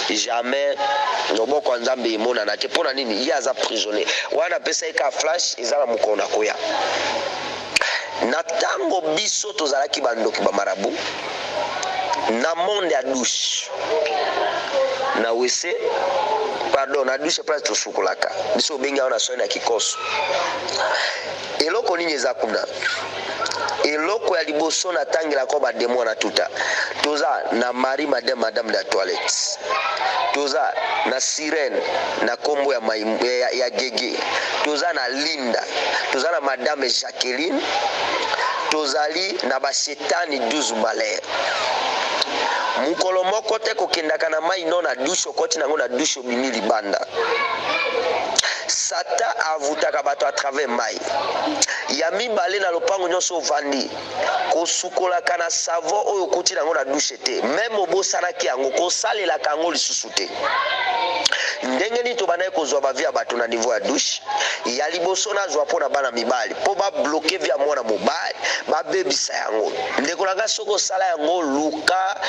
jamais loboko ya Nzambe emonana te. Mpo na nini? Ye aza prisonnier wana. Apesa ye ka flash eza na mokolo na koya. Na ntango biso tozalaki bandoki bamarabu na monde ya douche, na WC, pardon, na douche, place tosukolaka, biso obengi yango na soi na kikoso, eloko nini eza kuna? Eloko ya liboso natangelaka bademo na tuta, toza na Marie Madame, madame de la toilette, toza na sirene na nkombo ya, ya Gege, toza na Linda, toza na madame Jacqueline, tozali na bashetani 12 malheur. Mokolo moko te kokendaka na mai no na douche, okoti nango na douche, obimi libanda. Satan avutaka bato à travers mai. Ya mibale, na lopango nyonso ovandi, kosukolaka na savon oyo okuti nango na douche te, meme obosanaki yango, kosalelaka yango lisusu te. Ndenge nini tobandaki kozwa bavie ya bato na niveau ya douche? Ya liboso nazwa mpo na bana mibali, mpo babloke vie ya mwana mobali, babebisa yango. Ndeko na ngai, soki osala yango, luka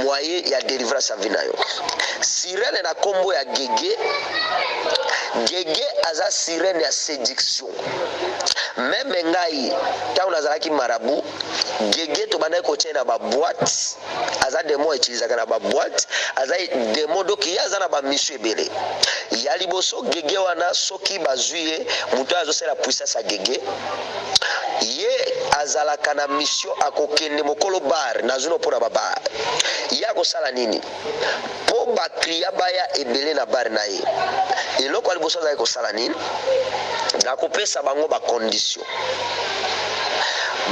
moyen ya délivrance ya vie na yo. Sirene na nkombo ya Gege, Gege. aza sirène ya séduction. Même ngai, ntango nazalaki marabout, gege tobandaki kotia na baboîte. Aza démon autilisaka na baboîte, aza démon. Donc ye aza na bamission ebele. Ya liboso, gege wana, soki bazwi ye, moto oyo azosala puissance ya gege, ye azalaka na mission. Akokende mokolo bar, nazwi mpona babar, ye akosala nini mpo baclient baya ebele na bar na ye? Eloko ya liboso azalaki kosala nini? Nakopesa bango bacondition: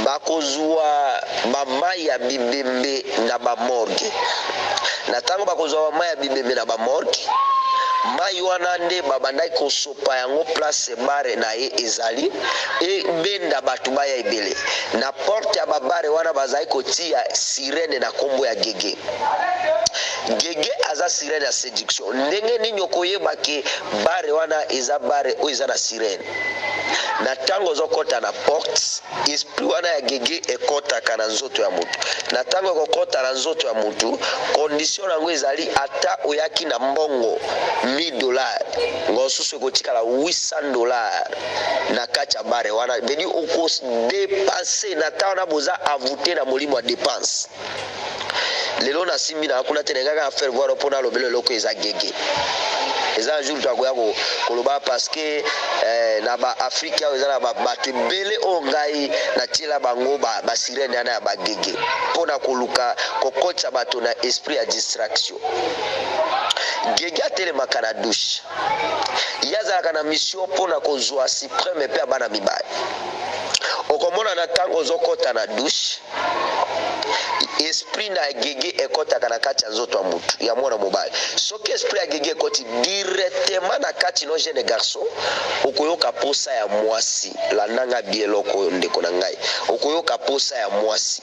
bakozwa bamai ya bibembe na bamorgue. Na ntango bakozwa bamai ya bibembe na bamorgue, mai wana nde babandaki kosopa yango place bar na ye ezali, ebenda bato baya ebele. Na porte ya babar wana, bazali kotia sirène na nkombo ya gege. Gege aza sirène ya séduction. Ndenge nini okoyeba ke bar wana eza bar oyo eza na sirène? Na ntango ozokɔta na porte, esprit wana ya gege ekɔtaka na nzoto ya motu. Na ntango ekokɔta na nzoto ya motu, condition yango ezali: ata oyaki na mbongo 1000 dollar, mosusu ekotikala 800 dollar na kati ya bar wana. Beni okodépenser na ntango wana, boza envoûté na molimo ya dépense. Lelo nasimbi na kuna te, nengaka faire voir mpona alobela eloko eza gege. Eza un jour toakoya koloba, parce que na baAfrike awa eza na bato ebele oyo ngai natiela bango basirène wana ya bagege mpona koluka kokotisa bato na esprit ya distraction. Gege atelemaka na douche. Ye azalaka na mission mpona kozwa suprême mpe ya bana mibali. Okomona na ntango ozokɔta na douche, esprit na gege ekɔtaka na kati ya nzoto ya mutu, ya mwana mobali. Soki esprit ya gege ekɔti directement na kati no, jeune garçon, okoyoka posa ya mwasi. Landanga bi eloko oyo, ndeko na ngai. Okoyoka posa ya mwasi.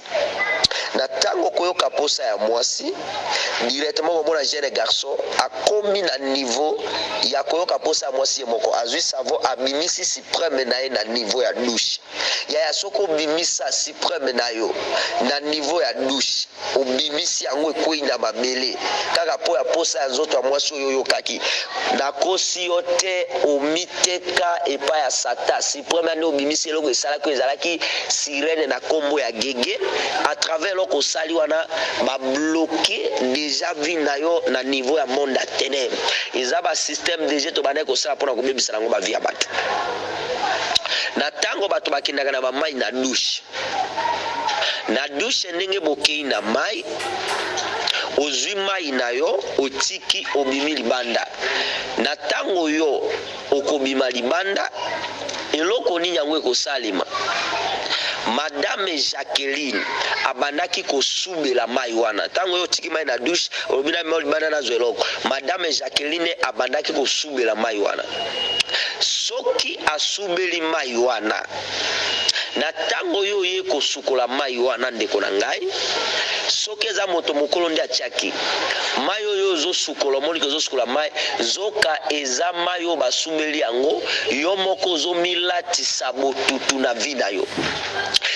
Na ntango okoyoka posa ya mwasi, directement komona jeune garçon akomi na niveau ya koyoka posa ya mwasi. Ye moko azwi savon, abimisi suprême na ye na niveau ya douche. Yaya, soki obimisa suprême na yo na niveau ya douche, obimisi yango, ekwei na mabele kaka mpo ya posa ya nzoto ya mwasi oyo oyokaki, nakosi yo te, omiteka epai ya Satan. Suprême ane obimisi, eloko esalaki oyo ezalaki sirène na nkombo ya gege. À travers eloko osali wana, babloquer déjà vie na yo na niveau ya monde ya ténèbre. Eza basystème déjà tobandaki kosala mpona kobebisa yango bavie ya bato. Na ntango bato bakendaka na bamai na douche, na douche, ndenge bokei na mai, ozwi mai na yo, otiki, obimi libanda. Na ntango yo okobima libanda, eloko nini yango ekosalema? Madame Jacqueline abandaki kosubela mai wana. Ntango oyo otiki mai na douche, olobi na mai libanda, nazwa eloko, madame Jacqueline abandaki kosubela mai wana. Soki asubeli mai wana, na ntango oyo oye kosukola mai wana, ndeko na ngai, soki eza moto mokolo nde atiaki mai oyo ozosukola, omoniki ozosukola mai, zoka eza mai oyo basubeli yango. Yo moko ozomilatisa botutu na vie na yo.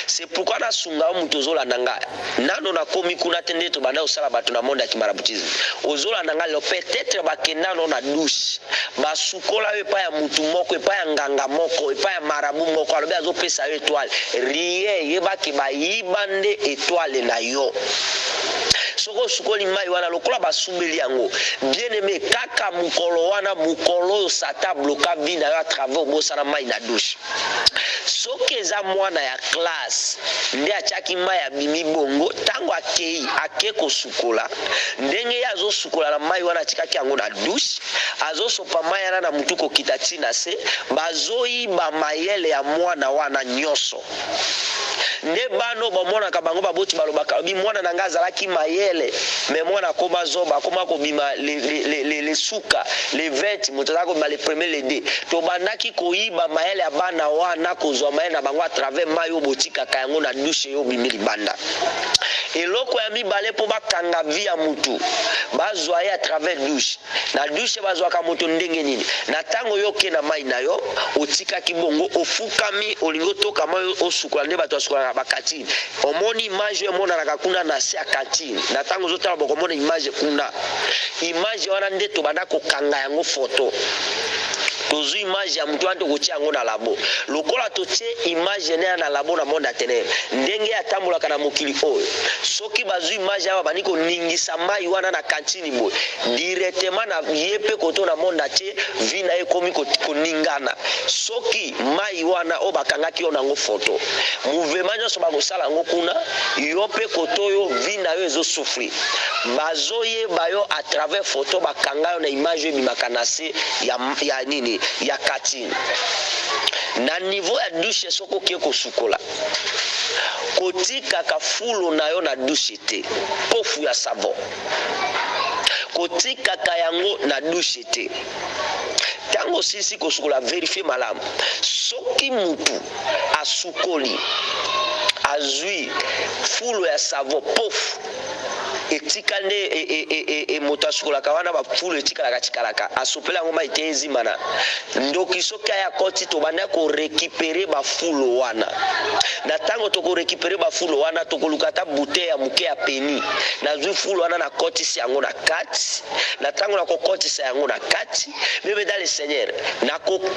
C'est pourquoi nasunga yo, moto ozolanda ngai, nano nakomi kuna te. Nde tobanda kosala bato na monde ya kimaraboutisme. Ozolanda ngai lelo, peut-être bakenda no na douche, basukola yo epai ya mutu moko, epai ya nganga moko, epai ya marabout moko, alobi azopesa yo étoile. Rien, yebaki bayiba nde étoile na yo. Soki osukoli mai wana, lokola basubeli yango, bien aimé, kaka mokolo wana, mokolo oyo Satan bloqua vie na yo à travers obosana mai na douche. Soki eza mwana ya classe nde atiaki mai, abimi bongo, ntango akei, ake kosukola, ndenge ye azosukola na mai wana, atikaki yango na douche, azosopa mai wana na mutu kokita ntina se, bazoyiba mayele ya mwana wana nyonso. Nde bano bamonaka bango, baboti balobaka, lobi mwana na ngai azalaki mayele, mais mwana akoma zoba, akoma kobima le suka, le 20, moto azalaki kobima le premier, le 2. Tobandaki koyiba mayele ya bana wana, kozwa mayele na bango à travers mai oyo botikaka yango na douche, oyo obimi libanda. Eloko ya mibale mpo bakanga vie ya mutu, bazwa ye à travers douche. Na douche bazwaka moto ndenge nini? Na ntango yo oke na mai na yo, otikaki bongo, ofukami, olingi otoka mai, osukola nde bato basukolaka bacantine. Omoni image oyo emonanaka kuna na se ya cantine. Na ntango ozotala, bokomona image kuna. Image wana nde tobanda kokanga yango foto. Tozwi image ya moto wana, tokotia yango na labo. Lokola totie image ne ya na labo na monde ya ténèbre, ndenge atambolaka na mokili oyo, soki bazwi image awa, babandi koningisa mai wana na kantini boye, directement na ye mpe koto na monde atie vie na ye ekomi koningana. Soki mai wana oyo bakangaki yo nango foto, mouvement nyonso bakosala yango kuna, yo mpe koto oyo vie na yo ezosouffrir, bazoyeba yo à travers photo bakanga yo na image oyo ebimaka na se ya nini, ya katine. Na niveau ya douche, soki okie kosukola, kotikaka fulu na yo na douche te. Pofu ya savon, kotikaka yango na douche te. Ntango osilisi kosukola, vérifier malamu. Soki mutu asukoli, azwi fulu ya savon, pofu etika nde moto asukolaka wana, bafulu etikalaka tikalaka, asopeli yango mai te, ezima na ndoki. Soki aya koti, tobanda korécupérer bafulo wana. Na ntango tokorécupérer bafulo wana, tokoluka ata bouteille ya moke ya peni. Nazwi fulu wana, nakotisi yango na kati. Na ntango nakokotisa yango na kati, même dans le Seigneur,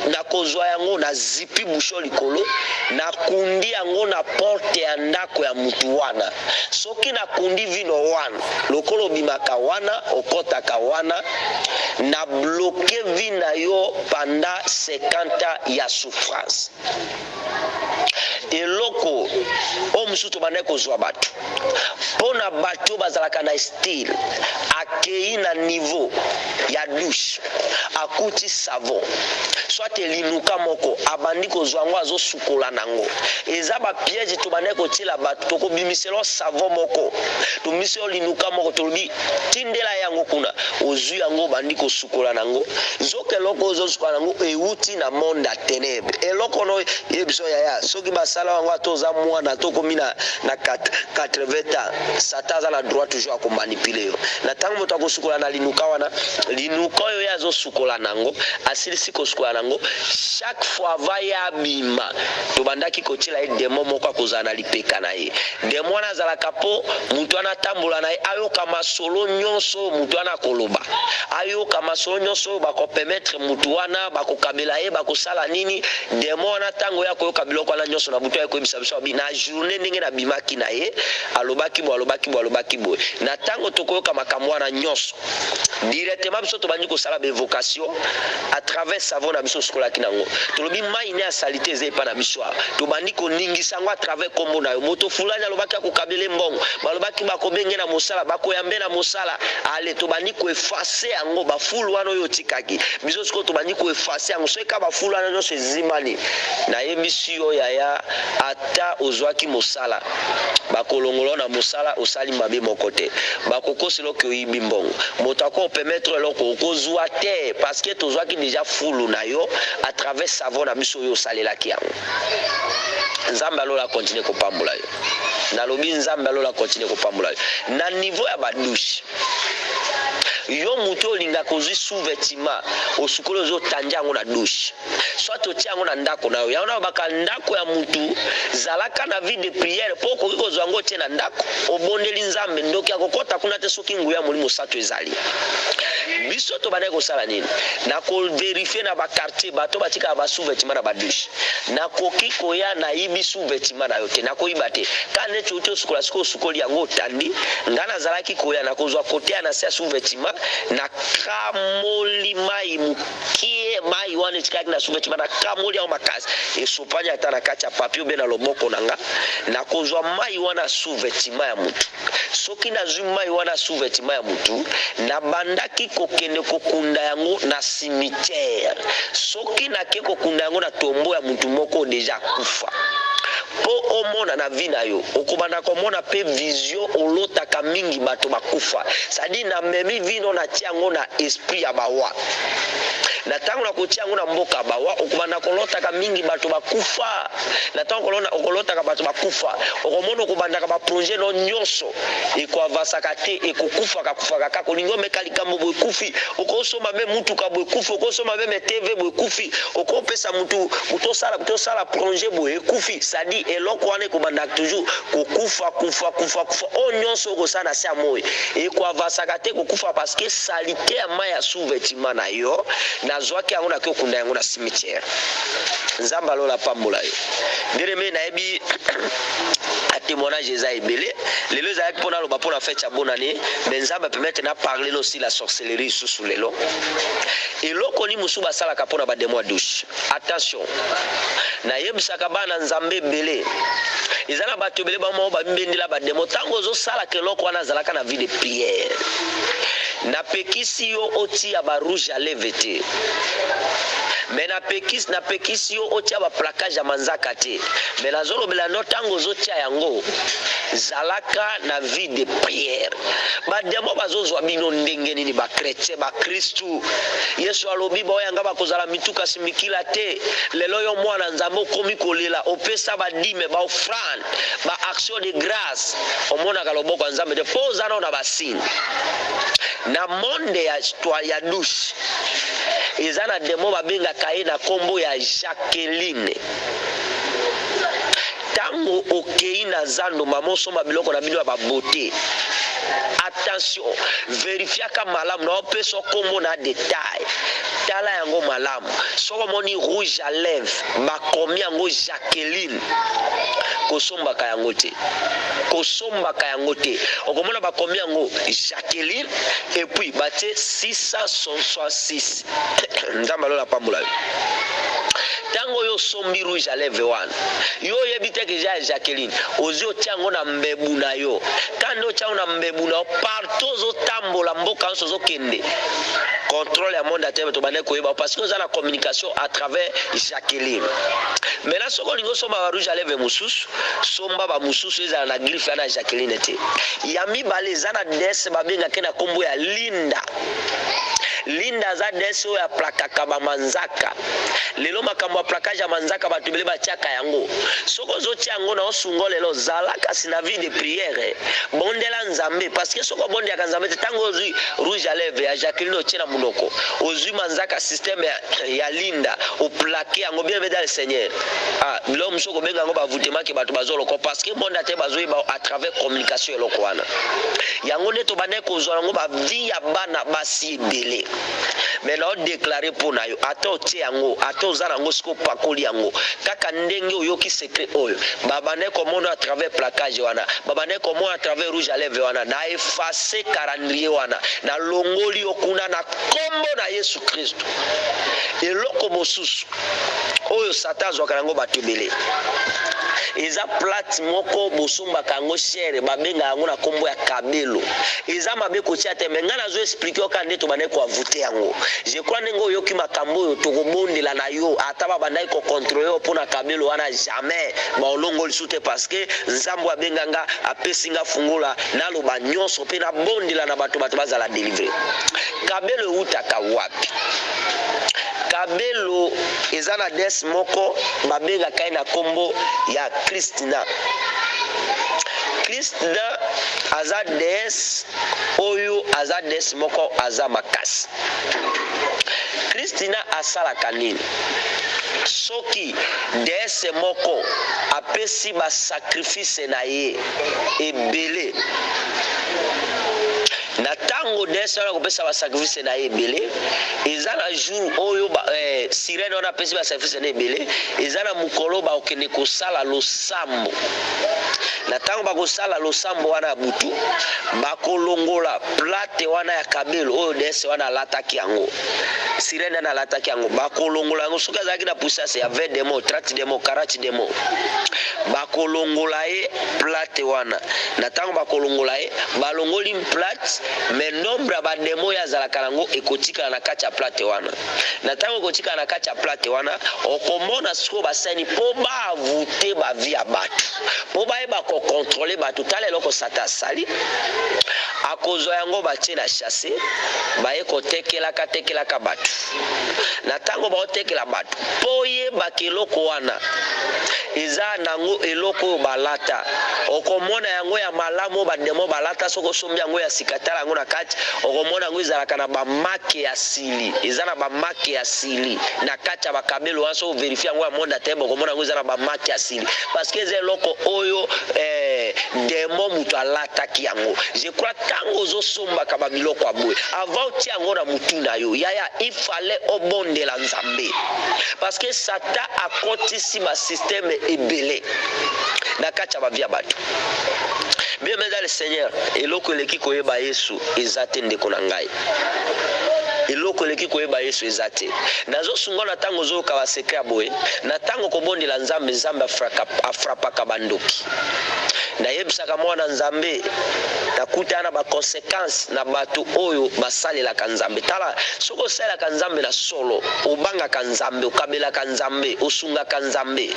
nakozwa yango, nazipi bouchon likolo, nakundi yango na porte ya ndako ya mutu wana. Soki nakundi vino wana, lokola obimaka wana, okɔtaka wana, na bloquer vie na yo pendant 50 ans ya souffrance. Eloko oyo mosusu tobandaki kozwa bato mpo na bato oyo bazalaka na style, akei na niveau ya douche, akuti savon soit elinuka moko, abandi kozwa yango, azosukola nango. Eza bapiège tobandaki kotiela bato. Tokobimisela savon moko, tobimisela linuka moko, tolobi tindela yango kuna. Ozwi yango, obandi kosukola nango, nzoka eloko ozosukola nango euti na monde ya ténèbre. Eloko no yebiso yaya, soki basala yango, ata oza mwana to okomi na 80 ans, Satan aza na droit toujours akomanipuler yo. Na ntango moto akosukola na linuka wana, linuka oyo ye azosukola nango, asilisi kosukola nango, chaque fois ava ye abima, tobandaki kotiela ye démon moko akozala na lipeka na ye. Démon wana azalaka mpo moto wana atambola na ye, ayoka masolo nyonso oyo moto wana akoloba, ayoka masolo nyonso oyo bakopermettre motu wana, bakokabela ye, bakosala nini. Démon wana, ntango ye akoyoka biloko wana nyonso, na butu aye koyebisa biso abi na journée ndenge nabimaki na ye, alobaki boye, alobaki boye, alobaki boye. Na ntango tokoyoka makambo wana nyonso, directement biso tobandi kosala baévocation à travers savon na biso osukolaki nango. Tolobi mai ne ya saleté eza epa na biso awa, tobandi koningisa yango à travers kombo na yo. Moto fulani alobaki akokabele mbongo, balobaki bakobenge na mosala, bakoyambe na mosala. Ale, tobandi koeffacer yango, bafulu wana oyo otikaki biso. Sikoyo tobandi koeffacer yango. Soki ka bafulu wana nyonso ezimani, nayebisi yo yaya, ata ozwaki mosala, bakolongola na mosala. Osali mabe moko te, bakokosela oki oyibi mbongo. Moto akopermettre eloko okozwa te, parce que tozwaki déjà fulu na yo à travers savon na biso oyo osalelaki yango. Nzambe alola continue kopambola yo. Nalobi Nzambe alola continue kopambola yo. Na niveau ya badouche, yo moto olingaka, ozwi sous-vêtement, osukoli, ozotanja yango na douche, soit otia yango na ndako na yo. Yango nalobaka, ndako ya mutu, zalaka na vie de prière, mpo okoki kozwa yango, otie na ndako, obondeli Nzambe, ndoki akokɔta kuna te soki nguya Molimo Sato ezali. Biso tobandaki kosala nini? Na kovérifier na baquartier bato batikaka basous-vêtement na badouche. Nakoki koya, nayibi sous-vêtement na yo te, nakoyiba te. Ka neti outi osukola, sikoyo osukoli yango, otandi. Nga nazalaki koya, nakozwa kote ya na se ya sous-vêtement, nakamoli mai mokie. Mai wana etikalaki na sous-vêtement, nakamoli yango makasi, esopani ata na kati ya papier obe na loboko na nga. Nakozwa mai wana sous-vêtement ya mutu. Soki nazwi mai wana sous-vêtement ya mutu, nabandaki kokende kokunda yango na cimetière. Soki nake kokunda yango na tombeau ya mutu moko déjà akufa, mpo omona na vie na yo, okobanda komona mpe vision, olotaka mingi bato bakufa. C'est-à-dire namemi vino, natia yango na esprit ya bawa. Na ntango nakotia yango na mboka bawa, okobanda kolotaka mingi bato bakufa. Na ntango okolotaka bato bakufa, okomona okobandaka baprojet no nyonso ekoavansaka te, ekokufaka kufaka kaka. Olingi omeka likambo boye, ekufi. Okosomba mpe mutuka boye, ekufi. Okosomba même TV boye, ekufi. Okopesa mutu, mutu osala, tosala projet boye, ekufi. C'est-à-dire eloko wana ekobanda toujours kokufa, kufa, kufa, kufa. Oyo nyonso okosala na se ya moi ekoavansaka te, kokufa, parce que saleté ya mai ya sous-vêtement na yo. Nazwaki yango, nake okunda yango na cimetière. Nzambe alola apambola yo, bien aimé. Nayebi témoignage eza ebele. Lelo ezalaki mpona aloba mpona fête ya bonne année, mais Nzambe apermettre na parler aussi la sorcellerie lisusu lelo. Eloko ni mosusu basalaka mpona badémon ya douche, attention, nayebisaka bana Nzambe ebele, eza na bato ebele bamoko bambendela badémon. Ntango ozosalaka eloko wana, azalaka na vie de prière. Napekisi yo otia barouge à lèvre te, mais napekisi yo otia baplaquage ya manzaka te, mais nazolobela no, ntango ozotia yango, zalaka na vie de prière. Badémon bazozwa bino ndenge nini? Bachrétien, bakristu, Yesu alobi baoyanga bakozala mitu kasi mikila te. Lelo yo mwana Nzambe okomi kolela, opesa badîme, baoffrande, baaction de grâce, omonaka loboko ya Nzambe te mpo oza nao na basigne. Na monde ya douche, eza na démon babengaka ye na nkombo ya Jacqueline. Ntango okei na zando, mama, osomba biloko na bino ya babeauté, attention, vérifiaka malamu. Na opesa nkombo na détail, tala yango malamu. Soki omoni rouge à lèvre bakomi yango Jacqueline, kosombaka yango te, kosombaka yango te. Okomona bakomi yango Jacqueline et puis batie 666. Nzambe alola pambola yo. Ntango oyo osombi rouge à lèvre wana, yo oyebi te ke eza ya Jacqueline, ozwi, otia yango na mbebu na yo. Kanda, otia yango na mbebu na yo, partout ozotambola, mboka nyonso ozokende, contrôle ya monde ate tobandaki koyeba parce que oza na communication à travers Jacqueline. Maintenant, soki olingi osomba ba rouge à lèvre mosusu, somba bamosusu ezala na griffe wana ya Jacqueline te. Ya mibale, eza na déesse babengaki na nkombo ya Linda. Linda aza déesse oyo aplaquaka bamanzaka. Lelo makambo ya plaquage ya manzaka, bato ebele batiaka yango. Soki ozotia yango na osungo lelo, zala kasi na vie de prière, bondela Nzambe, parce que soki obondelaka Nzambe te, ntango ozwi rouge à lèvre ya Jacqueline, otie na monoko, ozwi manzaka système ya Linda, oplaquer yango, bien aimé dans le Seigneur, ah, biloko mosusu okobenga yango bavoûtement ke bato bazoloko, parce que monde ate bazoyeba à travers communication. Eloko wana, yango nde tobandaki kozwa yango, bavie ya bana basi ebele. Mais na odéclarer mpo na yo, ata otie yango, ata oza nango, soki opakoli yango kaka ndenge oyoki secret oyo, babandaki komona à travers plaquage wana, babandaki komona à travers rouge à lèvre wana, na effacer calendrier wana, nalongoli yo kuna na nkombo na Yesu Kristo. Eloko mosusu oyo Satan azwaka yango bato ebele, eza plate moko bosombaka yango cher, babengaka yango na nkombo ya kabelo. Eza mabe kotia te, mais ngai nazo expliquer yo kaka nde tobandaki koenvoûter yango. Je crois ndenge oyoki makambo oyo, tokobondela na yo. Ata babandaki kocontrôler yo mpo na kabelo wana, jamais baolongo lisu te, parce que Nzambe abenga nga, apesi nga fungola, naloba nyonso mpe nabondela na bato, bato bazala délivré. Kabelo eutaka wapi? Kabelo eza na déesse moko babengaka ye na nkombo ya Kristina. Kristina aza déesse oyo, aza déesse moko aza makasi. Kristina asalaka nini? Soki déesse moko apesi basacrifice na ye ebele, na ntango déesse wana kopesa basacrifice na ye ebele, eza na jour oyo sirène wana apesi basacrifice na ebele, eza na mokolo bakokende kosala losambo. Na ntango bakosala losambo wana ya butu, bakolongola plate wana ya kabelo oyo déesse wana alataki yango, sirène wana alataki yango, bakolongola yango. Soki azalaki na puissance ya 20 démon, 30 démon, 40 démon, bakolongola ye plate wana. Na ntango bakolongola ye, balongoli plate, mais nombre ya badémon oyo azalaka nango ekotikala na kati ya plate wana. Na ntango ekotikala na kati ya plate wana, okomona sikoyo basani mpo baenvoûter bavie ya bato, mpo bayeba kocontrôler bato. Tala eloko Satan asali: akozwa yango, batie na sachet, baye kotekelaka tekelaka bato. Na ntango baotekela bato, mpo oyebaka eloko wana. Eza nango eloko oyo balata. Okomona yango ya malamu oyo ba demon balata soki osombi yango ya sika tala yango na kati okomona yango ezalaka na ba make ya sili. Eza na ba make ya sili na kati ya ba kabelo wana soki o verifier yango ya monde ya tenèbres okomona yango eza na ba make ya sili parce que eza eloko oyo eh, demon mutu alataki yango. Je crois tango ozo sombaka ba biloko ya boye avant otia yango na mutu na yo yaya il fallait obondela Nzambe parce que Satan akotisi ba système ebele na kati ya ba vie ya bato. Bien aimé dans le Seigneur, eloko eleki koyeba Yesu eza te ndeko na ngai. Eloko eleki koyeba Yesu eza te. Nazosunga na ntango ozoyoka ba secret ya boye, na ntango kobondela Nzambe, Nzambe afrapaka bandoki. Nayebisaka mwana Nzambe, nakutana na ba consequences na bato oyo basalelaka Nzambe. Tala, soki osalelaka Nzambe na solo, obangaka Nzambe, okabelaka Nzambe, osungaka Nzambe,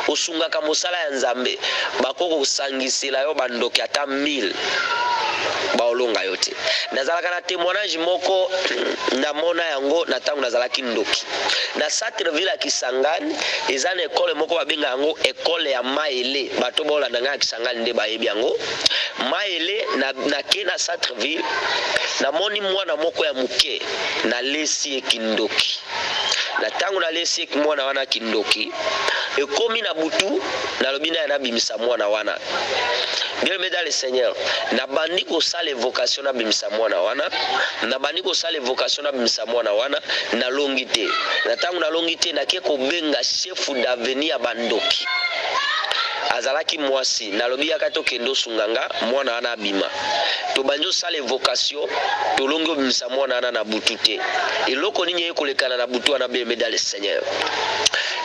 osungaka mosala ya Nzambe, bakoki kosangisela yo bandoki ata 1000 baolonga yo te. Nazalaka na temoignage moko namona yango na ntango nazalaki ndoki na centre ville ya Kisangani. Eza na ekole moko babenga yango ekole ya Maele. Bato baolanda ngai ya Kisangani nde bayebi yango. Maele, na nake na centre ville, namoni mwana moko ya moke, nalesi ye kindoki. Na ntango nalesi ye mwana wana kindoki, ekomi na butu, nalobi naye nabimisa mwana wana. Bien aimé dans le Seigneur, nabandi kosala evocation nabimisa mwana wana, nabandi kosala evocation nabimisa mwana wana, nalongi te. Na ntango nalongi te, nake kobenga chef d'avenue ya bandoki. Azalaki mwasi, nalobi yaka tokende osunga nga mwana wana abima. Tobandi osala evocation, tolongi obimisa mwana wana na butu te. Eloko nini eye kolekana na butu wana, bien aimé dans le Seigneur?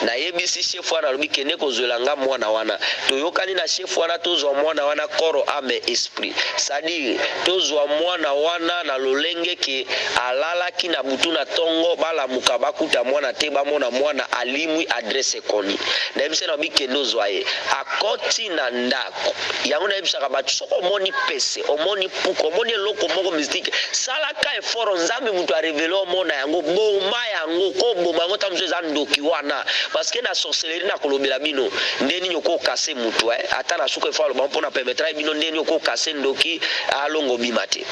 Nayebisi chef wana, alobi kende kozwela nga mwana wana. Toyokani na chef wana tozwa mwana wana corps, ame, esprit. C'est-à-dire tozwa mwana wana na lolenge ke alalaki na butu na tongo balamuka bakuta mwana te, bamona mwana alimwi, adresse ekoni. Nayebisi ye nalobi kende ozwa ye. Akoti na ndako. Yango nayebisaka bato soki omoni pese, omoni puku, omoni eloko moko mystique, salaka effort Nzambe moto a revele omona yango, boma yango, ko boma yango tango mosusu eza ndoki wana. Parce que na sorcellerie nakolobela bino nde nini oko casser mutu eh, ata na suka il faut aloba mpo na permettra bino nde nini oko casser ndoki alonga obima te.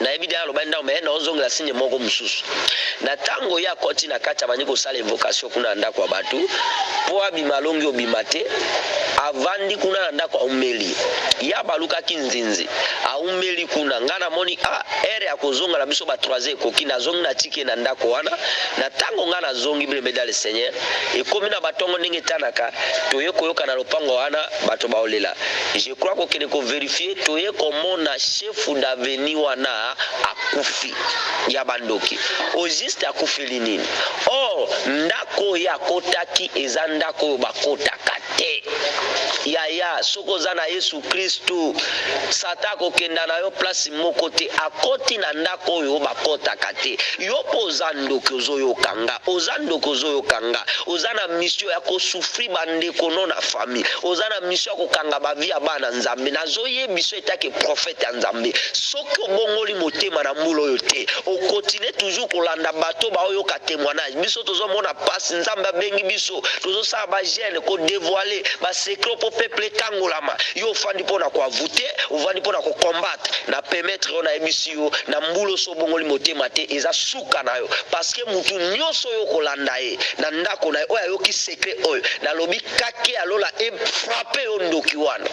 Nayebi deja alobaki ndako mais naozongela signe moko mosusu. Na tango ye akoti na kati abandi kosala invocation kuna na ndako ya bato mpo abima alongi obima te, avandi kuna na ndako aumeli. Ye abalukaki nzinzi aumeli kuna, nga namoni ah heure ya kozonga na biso ba 3 heures ekoki, nazongi natiki ye na ndako wana. Na tango nga nazongi bien aime dans le Seigneur, ekomi na batongo ndenge etanaka, toye koyoka na lopango wana bato baolela. Je crois kokende ko verifier toye komona chef d'avenue wana akufi ya ba ndoki. Au juste akufeli nini? Or ndako oyo ye akotaki eza ndako oyo bakotaka te. Yaya soki oza na Yesu Kristu Satan akokenda na yo place moko te. Akoti na ndako oyo bakotaka te. Yo pe oza ndoki ozoyoka nga, oza ndoki ozoyoka nga, oza na mission ya ko souffrir ba ndeko no na famille, oza na mission ya kokanga ba vie ya bana Nzambe. Nazoyebiso etake prophète ya Nzambe, soki obongoli motema na mbula oyo te, o continuer toujours kolanda bato baoyoka temoignage. Biso tozomona pasi, Nzambe abengi biso, tozosala ba jeune, ko devoiler ba secret po peuple ekangolama. Yo ofandi pona ko avouter, ovandi pona ko combattre. Na permettre yo, nayebisi yo, na mbula oyo soki obongoli motema te, eza suka na yo. Parce que mutu nioso oyo okolanda ye na ndako na ye, oyo ayoki secret oyo, nalobi kake ya lola e frapper yo ndoki wana.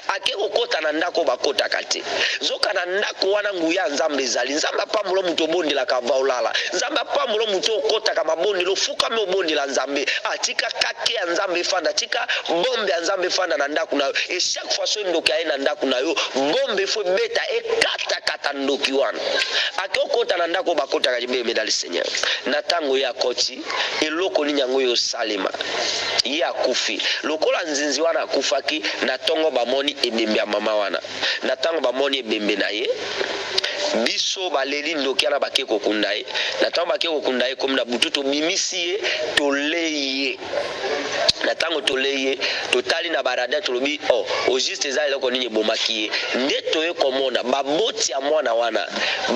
Ake kokota na ndako oyo bakotaka te. Nzoka na ndako wana nguya ya Nzambe ezali. Nzambe apambola yo moto obondelaka avant olala. Nzambe apambola yo moto oyo okotaka mabondeli, ofukami obondela Nzambe. Ah, tika kake ya Nzambe efanda, tika bombe ya Nzambe efanda na ndako na yo. Et chaque fois soki ndoki aye na ndako na yo, bombe faut ebeta ekata kata ndoki wana. Ake okota na ndako oyo bakotaka te, bien-aime dans le Seigneur. Na tango ye akoti, eloko nini yango eyo salema? Ye akufi. Lokola nzinzi wana akufaki, na tongo bamoni ebembe ya mama wana. Na tango bamoni ebembe na ye, Biso baleli ndoki wana bake kokunda ye. Na ntango bake kokunda ye, komi na butu tobimisi ye, tolei ye. Na ntango tolei ye, totali na baradar, tolobi oh, au juste eza eloko nini ebomaki ye? Nde toye komona baboti ya mwana wana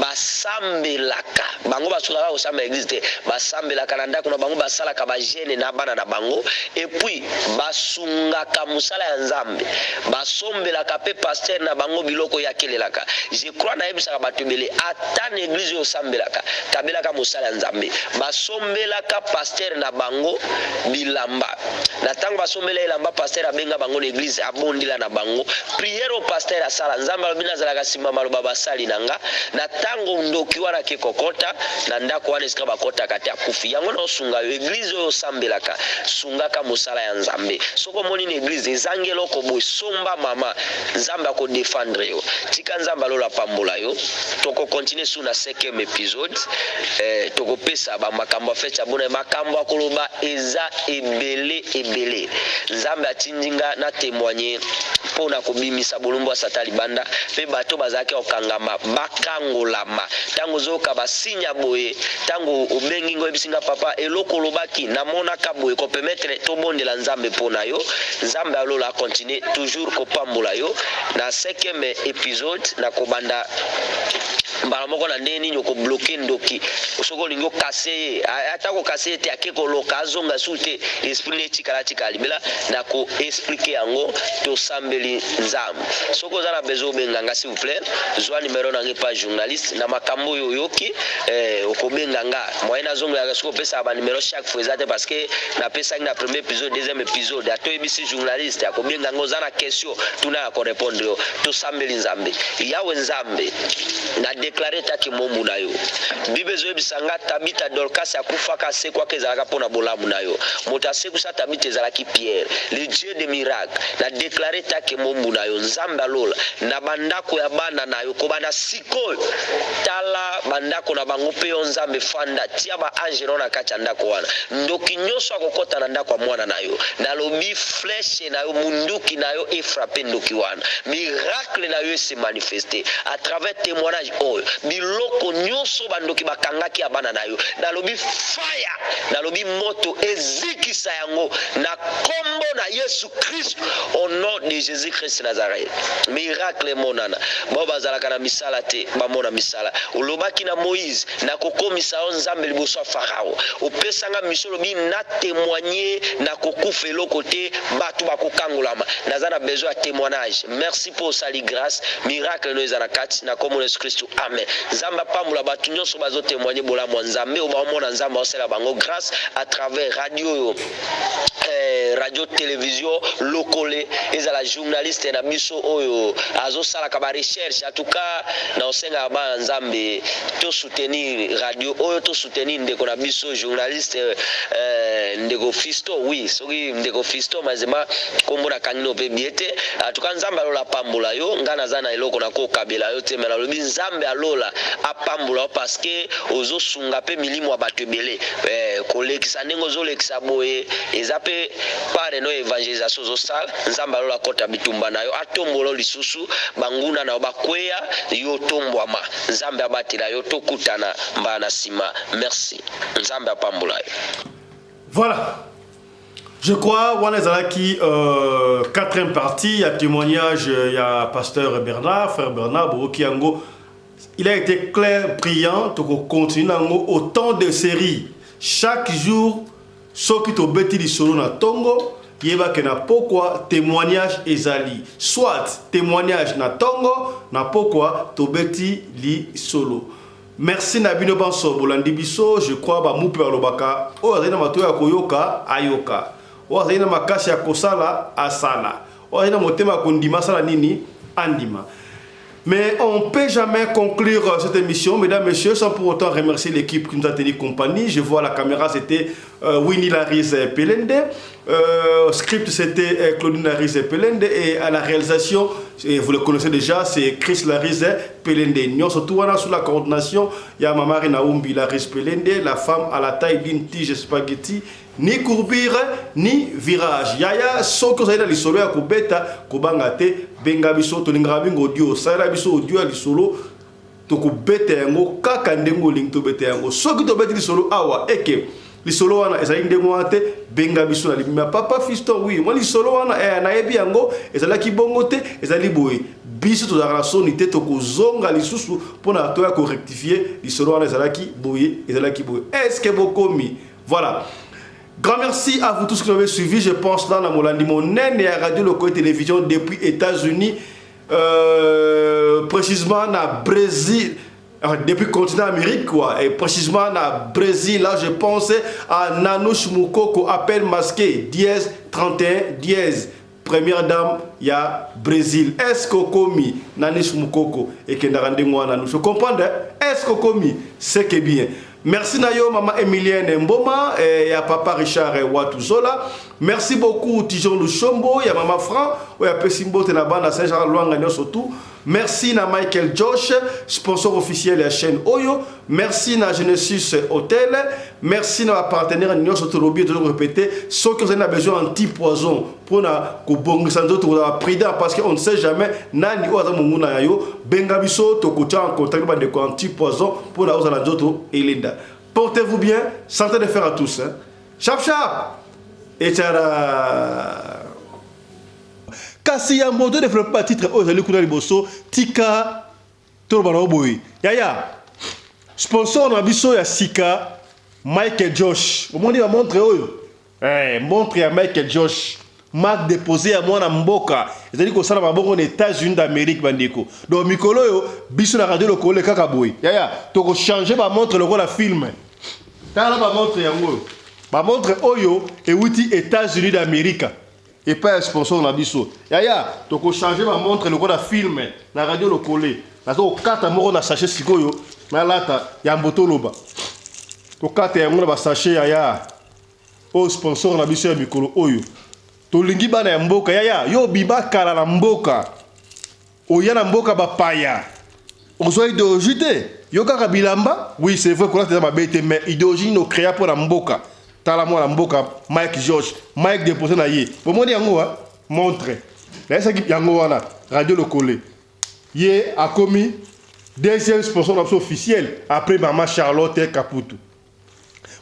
basambelaka. Bango basukaka kosambela eglise te, basambelaka na ndako na bango, basalaka ba jeune na bana na bango, et puis basungaka mosala ya Nzambe, basombelaka pe pasteur na bango biloko ye akelelaka. Je crois nayebisaka bato ebele, ata na eglise oyo osambelaka, kabelaka mosala ya Nzambe. Basombelaka pasteur na bango bilamba. Na tango basombela ye elamba, pasteur abenga bango na eglise, abondela na bango. Prière oyo pasteur asala, Nzambe alobi nazalaka sima maloba basali na nga. Na tango ndoki wana ake kokota na ndako wana esika bakotaka te, akufi. Yango naosunga yo, eglise oyo osambelaka, sungaka mosala ya Nzambe. Soki omoni na eglise ezangi eloko boye, somba mama, Nzambe ako defendre yo. Tika Nzambe ya lola apambola yo. Toko continuer su na cinquième episode. Eh, tokopesa ba makambo ya fete ya bonne, makambo ya koloba eza ebele ebele. Nzambe atindi nga na temoigner mpo na kobimisa bolumbu ya Satan libanda, mpe bato bazalaki ya kokangama bakangolama. Ntango ozoyoka ba signe ya boye, ntango obengi nga oyebisi nga papa eloko olobaki namonaka boye, ko permettre tobondela Nzambe mpo na yo. Nzambe ya lola a continuer toujours kopambola yo. Na cinquième episode nakobanda mbala moko na ndenge nini okobloke ndoki soki olingi okase ye, ata kokase ye te, ake koloka azonga su te, esprit nde etikala atikala libela. Na ko expliquer yango, tosambeli Nzambe. Soki oza na besoin obenga nga, s'il vous plaît, zwa numero na nga epa journaliste na makambo oyo oyoki, okobenga nga. Moyen nazongelaka soki opesaka ba numero chaque fois eza te, parce que napesaki na premier épisode, deuxième épisode, ata oyebisi journaliste akobenga nga, oza na question tuna ya ko répondre yo. Tosambeli Nzambe. Yawe Nzambe, na declare taki mombu na yo. Bible ezoyebisa nga Tabita Dorcas akufaka asekwaka ezalaka mpo na bolamu na yo. Moto asekusa Tabita ezalaki Pierre, le Dieu de miracle. Na declare take mombu na yo, Nzambe alola na bandako ya bana na yo kobanda sikoyo. Tala bandako na bango mpe yo Nzambe fanda, tia ba ange na yo na kati ya ndako wana. Ndoki nyonso akokota na ndako ya mwana na yo, nalobi flèche na yo, munduki na yo e frapper ndoki wana. Miracle na yo e se manifester à travers témoignage oyo. Biloko nyonso bandoki bakangaki ya bana na yo, nalobi fire, nalobi moto ezikisa yango na kombo na Yesu Christ, au nom de Jésus Christ Nazareth. Miracle emonana. Bao bazalaka na misala te, bamona misala. Olobaki na Moïse, nakokomisa yo Nzambe liboso ya Farao. Opesanga mission, olobi na témoigner, nakokufa eloko te, bato bakokangolama. Naza na besoin ya témoignage. Merci po osali grâce, miracle no eza na kati na kombo na Yesu Christu. Amen. Nzambe apambola bato nyonso bazo témoigner bolamu ya Nzambe, oyo baomona Nzambe aosala bango grâce à travers radio oyo. Radio télévision Lokole, ezala journaliste na biso oyo azosalaka ba recherche. En tout cas na osengaka bana Nzambe to soutenir radio oyo, to soutenir ndeko na biso journaliste, ndeko Fisto. Oui, soki ndeko Fisto Mazema kombo na kangi no pe bien te. En tout cas Nzambe alola apambola yo. Nga naza na eloko na kokabela yo te, mais nalobi Nzambe alola apambola yo parce que ozosunga pe milimo ya bato ebele. Kolekisa ndenge ozolekisa boye eza pe part no evangelisation ozosala. Nzambe alola akota bitumba na yo, atombola yo lisusu, banguna na yo bakweya, yo otombwama. Nzambe abatela yo, tokutana mbala na nsima. Merci, Nzambe apambola yo. Voilà. Je crois, wana ezalaki quatrième partie ya témoignage ya pasteur Bernard, frère Bernard boyoki yango. Il a été clair, brillant. Toko continue nango autant de séries. Chaque jour, soki tobeti lisolo na tongo, yebake na pokwa témoignage ezali. Soit témoignage na tongo, na pokwa tobeti lisolo. Merci na bino banso bolandi biso. Je crois ba mupe balobaka oyo azali na matoyi ya koyoka ayoka, oyo azali na makasi ya kosala asala, oyo azali na motema ya kondima asala nini andima. Mais on ne peut jamais conclure cette émission, mesdames, messieurs, sans pour autant remercier l'équipe qui nous a tenu compagnie. Je vois la caméra, c'était Winnie Larise Pelende. Script, c'était Claudine Larise Pelende. Et à la réalisation, et vous le connaissez déjà, c'est Chris Larise Pelende. Nyonso wana sous la coordination, il y a Mamari Naoumbi Larise Pelende, la femme à la taille d'une tige spaghetti, ni courbure ni virage. Yaya, soki ozali na lisolo ya kobeta, kobanga te, benga biso, tolingaka mingi audio, salela biso audio ya lisolo. Tokobeta yango kaka ndenge olingi tobeta yango. Soki tobeti lisolo awa eke lisolo wana ezali ndenge wana te, benga biso na libima. Papa Fiston, oui, mwa lisolo wana nayebi yango ezalaki bongo te, ezali boye. Biso tozalaka na soni te, tokozonga lisusu mpona toya korectifier lisolo wana ezalaki boye, ezalaki boye. Est ce que bokomi? Voilà. Grand merci à vous tous qui m'avez suivi. Je pense là, na Molandi Monene à Radio Lokole Télévision depuis États-Unis, précisément na Brésil, depuis le continent Amérique, quoi, et précisément na Brésil. Là, je pense à Nanouche Moukoko, appel masqué, dièse 31, dièse. Première dame, il y a Brésil. Est-ce qu'okomi, Nanouche Moukoko, et Kendarande Nanouche, comprends, hein? Est-ce qu'okomi, c'est que bien. Merci na yo, maman Emilienne Mboma, et ya papa Richard Watuzola. Merci beaucoup Tijon Lushombo, ya maman Franc, ya Pessimbo Tenabana Saint-Jean Luanga surtout. Merci na Michael Josh, sponsor officiel de la chaîne oyo. Merci na Genesis Hotel. Merci na partenaire nyonso tolobi, toujours répéter. Ceux qui ont besoin anti-poison pour na kobongisa nzoto, kozala prudent parce qu'on ne sait jamais nani oyo aza monguna na yo. Benga biso, tokotia en contact bandeko anti-poison pour na ozala nzoto elenda. Portez-vous bien, santé de fer à tous, hein. Chap chap et tchara. Kasi ya moto développe ba titre oyo ezali kuna liboso, tika toloba na boye. Yaya, sponsor na biso ya sika, Michael Josh, omoni bamontre oyo, montre ya Michael Josh, marque déposé ya mwana mboka, ezali kosala mabongo na États-Unis d'Amérique, bandeko. Donc mikolo oyo biso na Radio Lokole kaka boye, yaya, tokochange bamontre lokola film. Tala bamontre yango oyo, bamontre oyo ewuti États-Unis d'Amérique epai ya sponsor na biso. Yaya, tokochange bamontre lokola film na Radio Lokole. Naza kokata moko na sachet sikoyo, nalata yambo toloba. Tokata yango na basachet. Yaya, oyo sponsor na biso ya mikolo oyo, tolingi bana ya mboka. Yaya, yo obima kala na mboka, oya na mboka bapaya, ozwa idéologie te, yo kaka bilamba. Oui, c'est vrai, kolata eza mabe te, mais idéologie nini ocréa mpo na mboka? Tala mwana mboka Mike George, Mike déposé na ye, bomoni yango wa montre nayesaki yango wana. Radio Lokole, ye akomi deuxième sponsor na biso officiel après mama Charlotte Kaputu.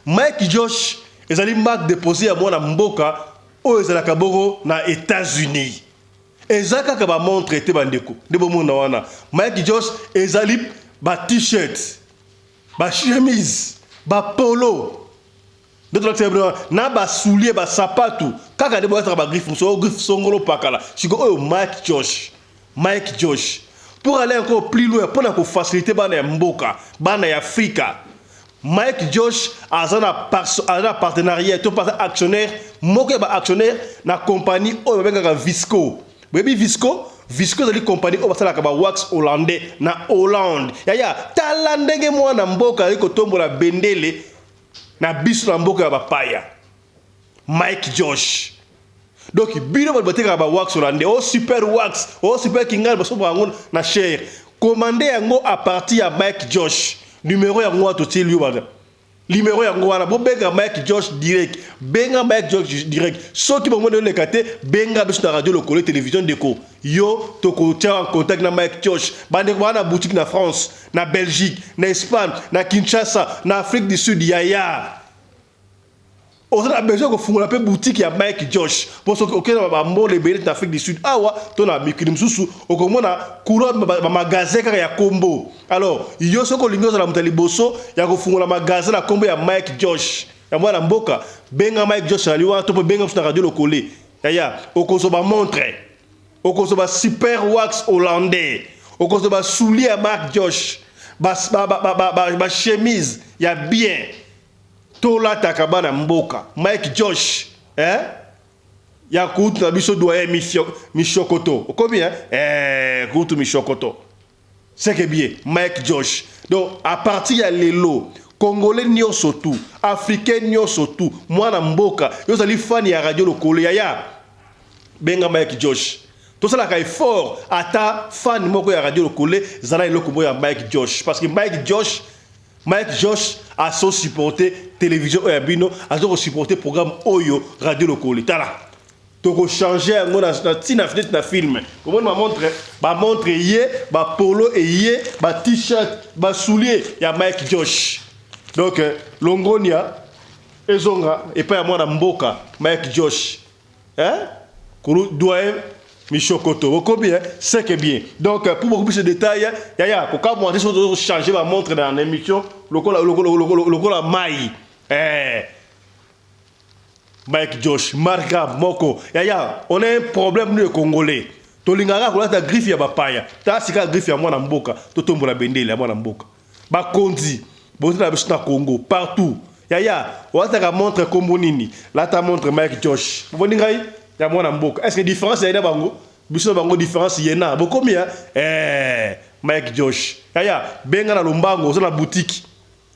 Mike Josh ezali marque déposé ya mwana mboka oyo ezalaka bongo na États-Unis. Eza kaka bamontre te, bandeko, nde bomona wana. Mike Josh ezali ba t-shirt, bachemise, bapolo nde tolakisa bino na basoulier, basapatu, kaka nde boyataka bagriffe mosusu, oyo griffe songolo pakala. Siko oyo Mike Josh, Mike Josh, pour aller encore plus loin, mpona kofaciliter bana ya mboka, bana ya Afrika, Mike Josh aza na partenariat to mpe actionnaire, moko ya baactionnaire na compagnie oyo babengaka Visco. Boyebi Visco? Visco ezali compagnie oyo basalaka bawax hollandais na Hollande. Yaya, tala ndenge mwana mboka azali kotombola bendele na biso na mboka ya bapaya. Mike Josh, donc bino bato batekaka bawax hollandais, o super wax, o super kingani, basombaka yango na cher, commande yango à partir ya Mike Josh. Numéro yango wana totieli yo bana, numéro yango wana, bobenga Mike Josh direct, benga Mike Josh direct. Soki bomoni oleka te, benga biso na Radio Lokole Télévision. Ndeko, yo tokotia en contact na Mike Josh. Bandeko baa na boutique na France, na Belgique, na Espagne, na Kinshasa, na Afrique du Sud. Yaya, oza na besoin kofungola mpe boutique ya Mike Josh, mpo soki okende na bambola ebele na Afrique du Sud awa to na mikili mosusu, okomona courant bamagasin kaka ya kombo. Alors yo soki olingi ozala moto ya liboso ya kofungola magasin na kombo ya Mike Josh ya mwana mboka, benga Mike Josh ali wana to mpe benga mosu na Radio Lokole. Yaya, okozwa bamontre, okozwa ba super wax hollandais, okozwa basoulier ya Mike Josh, bachemise ya bien. Tolataka bana mboka Mike Josh, eh? Ya kutu na biso doyen Mishokoto, okomi, eh? Eh, kutu Mishokoto, c'est que bien Mike Josh. Donc à partir ya lelo, Congolais nyonso tu, Africain nyonso tu, mwana mboka, yo ozali fan ya Radio Lokolo, yaya, benga Mike Josh. Tosalaka effort, ata fan moko ya Radio Lokole, zala eloko moko ya Mike Josh, parce que Mike Josh, Mike Josh azo supporter télévision oyo ya bino, azo kosupporter programme oyo Radio Lokole. Tala. Tokochange yango na ntina neti na film. Omoni bamontre, bamontre ye, bapolo eye, ba t-shirt, basoulier ya Mike Josh. Donc longonia ezonga epai ya mwana mboka Mike Josh, hein? Kulu doyen Michokoto bokomi, hein? C'est que bien. Donc pour beaucoup plus de détails, yaya, kokamwa te soki changer bamontre na émission lokola lokola lokola lokola mai, eh. Mike Josh, marka moko. Yaya, on a un problème, nous les Congolais. Tolingaka kolata griffe ya bapaya. Ta sika griffe ya mwana mboka, totombola bendele ya mwana mboka. Bakonzi bozala biso na Congo partout. Yaya, olataka montre kombo nini? Lata montre Mike Josh. Bomoni ngai ya mwana mboka. Est ce que différence ya na bango, biso na bango, différence ye na bokomi ya, eh, Mike Josh. Yaya, benga na lombango. Oza na boutique,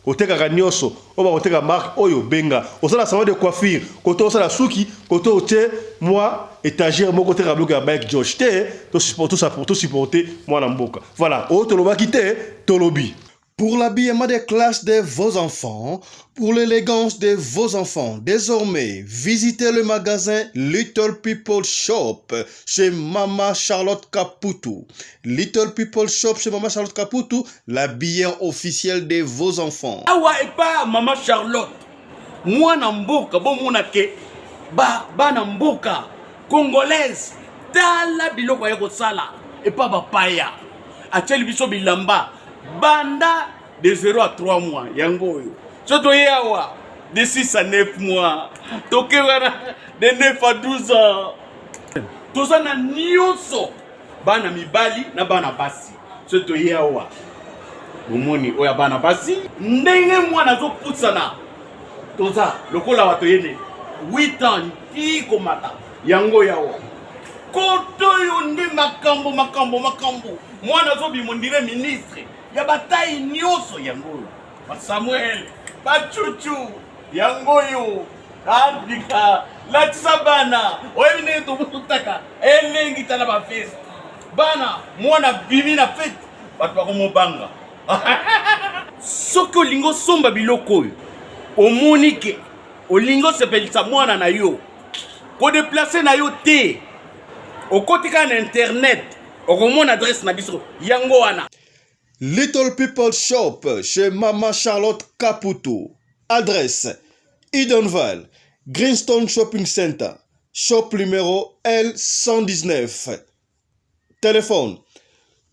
otekaka nyonso oyo bakoteka, marque oyo, benga. Osala salon de coiffure, kote osala suki, kote otie mwa étagère moko, otekaka biloko ya Mike Josh te. Tosupporte mwana mboka. Voilà oyo tolobaki te, tolobi. Pour l'habillement des classes de vos enfants, pour l'élégance de vos enfants, désormais, visitez le magasin Little People Shop chez Mama Charlotte Caputo. Little People Shop chez Mama Charlotte Caputo, l'habilleur officiel de vos enfants. Awa epa Mama Charlotte, mwana mboka, bomona ke bana mboka congolaise, tala biloko ya kosala epa bapaya. Atieli biso bilamba banda de 0 à 3 mois, yango oyo. So toye awa, de 6 à 9 mois, toke wana de 9 à 12 ans. Toza na nyonso, bana mibali na bana basi. So toye awa, bomoni oyo ya bana basi, ndenge mwana azopusana. Toza lokola bato yene 8 ans ti komata, yango yawa. Koto oyo nde makambo, makambo, makambo. Mwana azobima on dirait ministre, ya bataille nyonso, yango oyo. Basamuel, bachuchu, yango oyo. Afrika, latisa bana. Oyebi ndenge tobutaka elengi. Tala bafeste, bana, mwana bimi na fête, bato bakomobanga. Soki olingi osomba biloko oyo, omoni ke olingi osepelisa mwana na yo, kodéplacer na yo te. Okoti kaka na internet, okomona adresse na biso, yango wana. Little People Shop chez Mama Charlotte Caputo. Adresse: Edenvale, Greenstone Shopping Center, shop numéro L119. Téléphone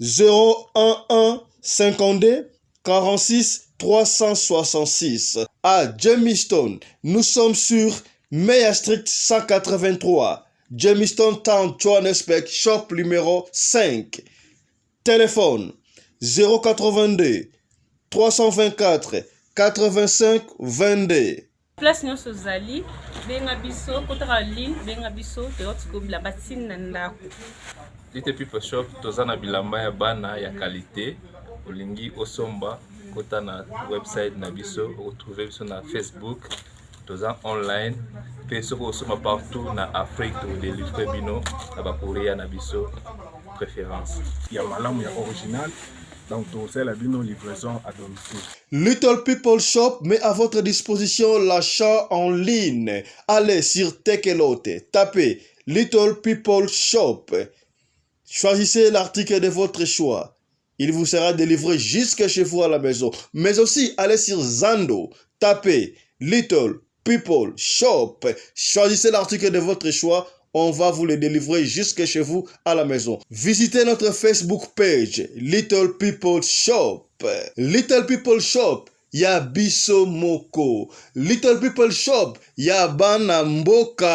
011 52 46 366. À Germiston, nous sommes sur Meyer Street 183, Germiston Town, Johannesburg, shop numéro 5. Téléphone 082 324 85 22. Place nyonso ozali, benga biso, kotaka ligne, benga biso, toyoti bilamba ntina na ndako. Little People Shop, toza na bilamba ya bana ya qualité. Olingi osomba, kota na website na biso, okotrouve biso na Facebook, toza online mpe. Soki osomba partout na Afrique, tokodélivre bino na bacourrier na biso préférence. Ya malamu, ya original, donc tokosalela bino livraison à domicile. Little People Shop met à votre disposition l'achat en ligne. Allez sur Takealot, tapez Little People Shop. Choisissez l'article de votre choix. Il vous sera délivré jusque chez vous à la maison. Mais aussi, allez sur Zando, tapez Little People Shop. Choisissez l'article de votre choix. On va vous le délivrer jusque chez vous à la maison. Visitez notre Facebook page, Little People Shop. Little People Shop, ya biso moko. Little People Shop, ya bana mboka.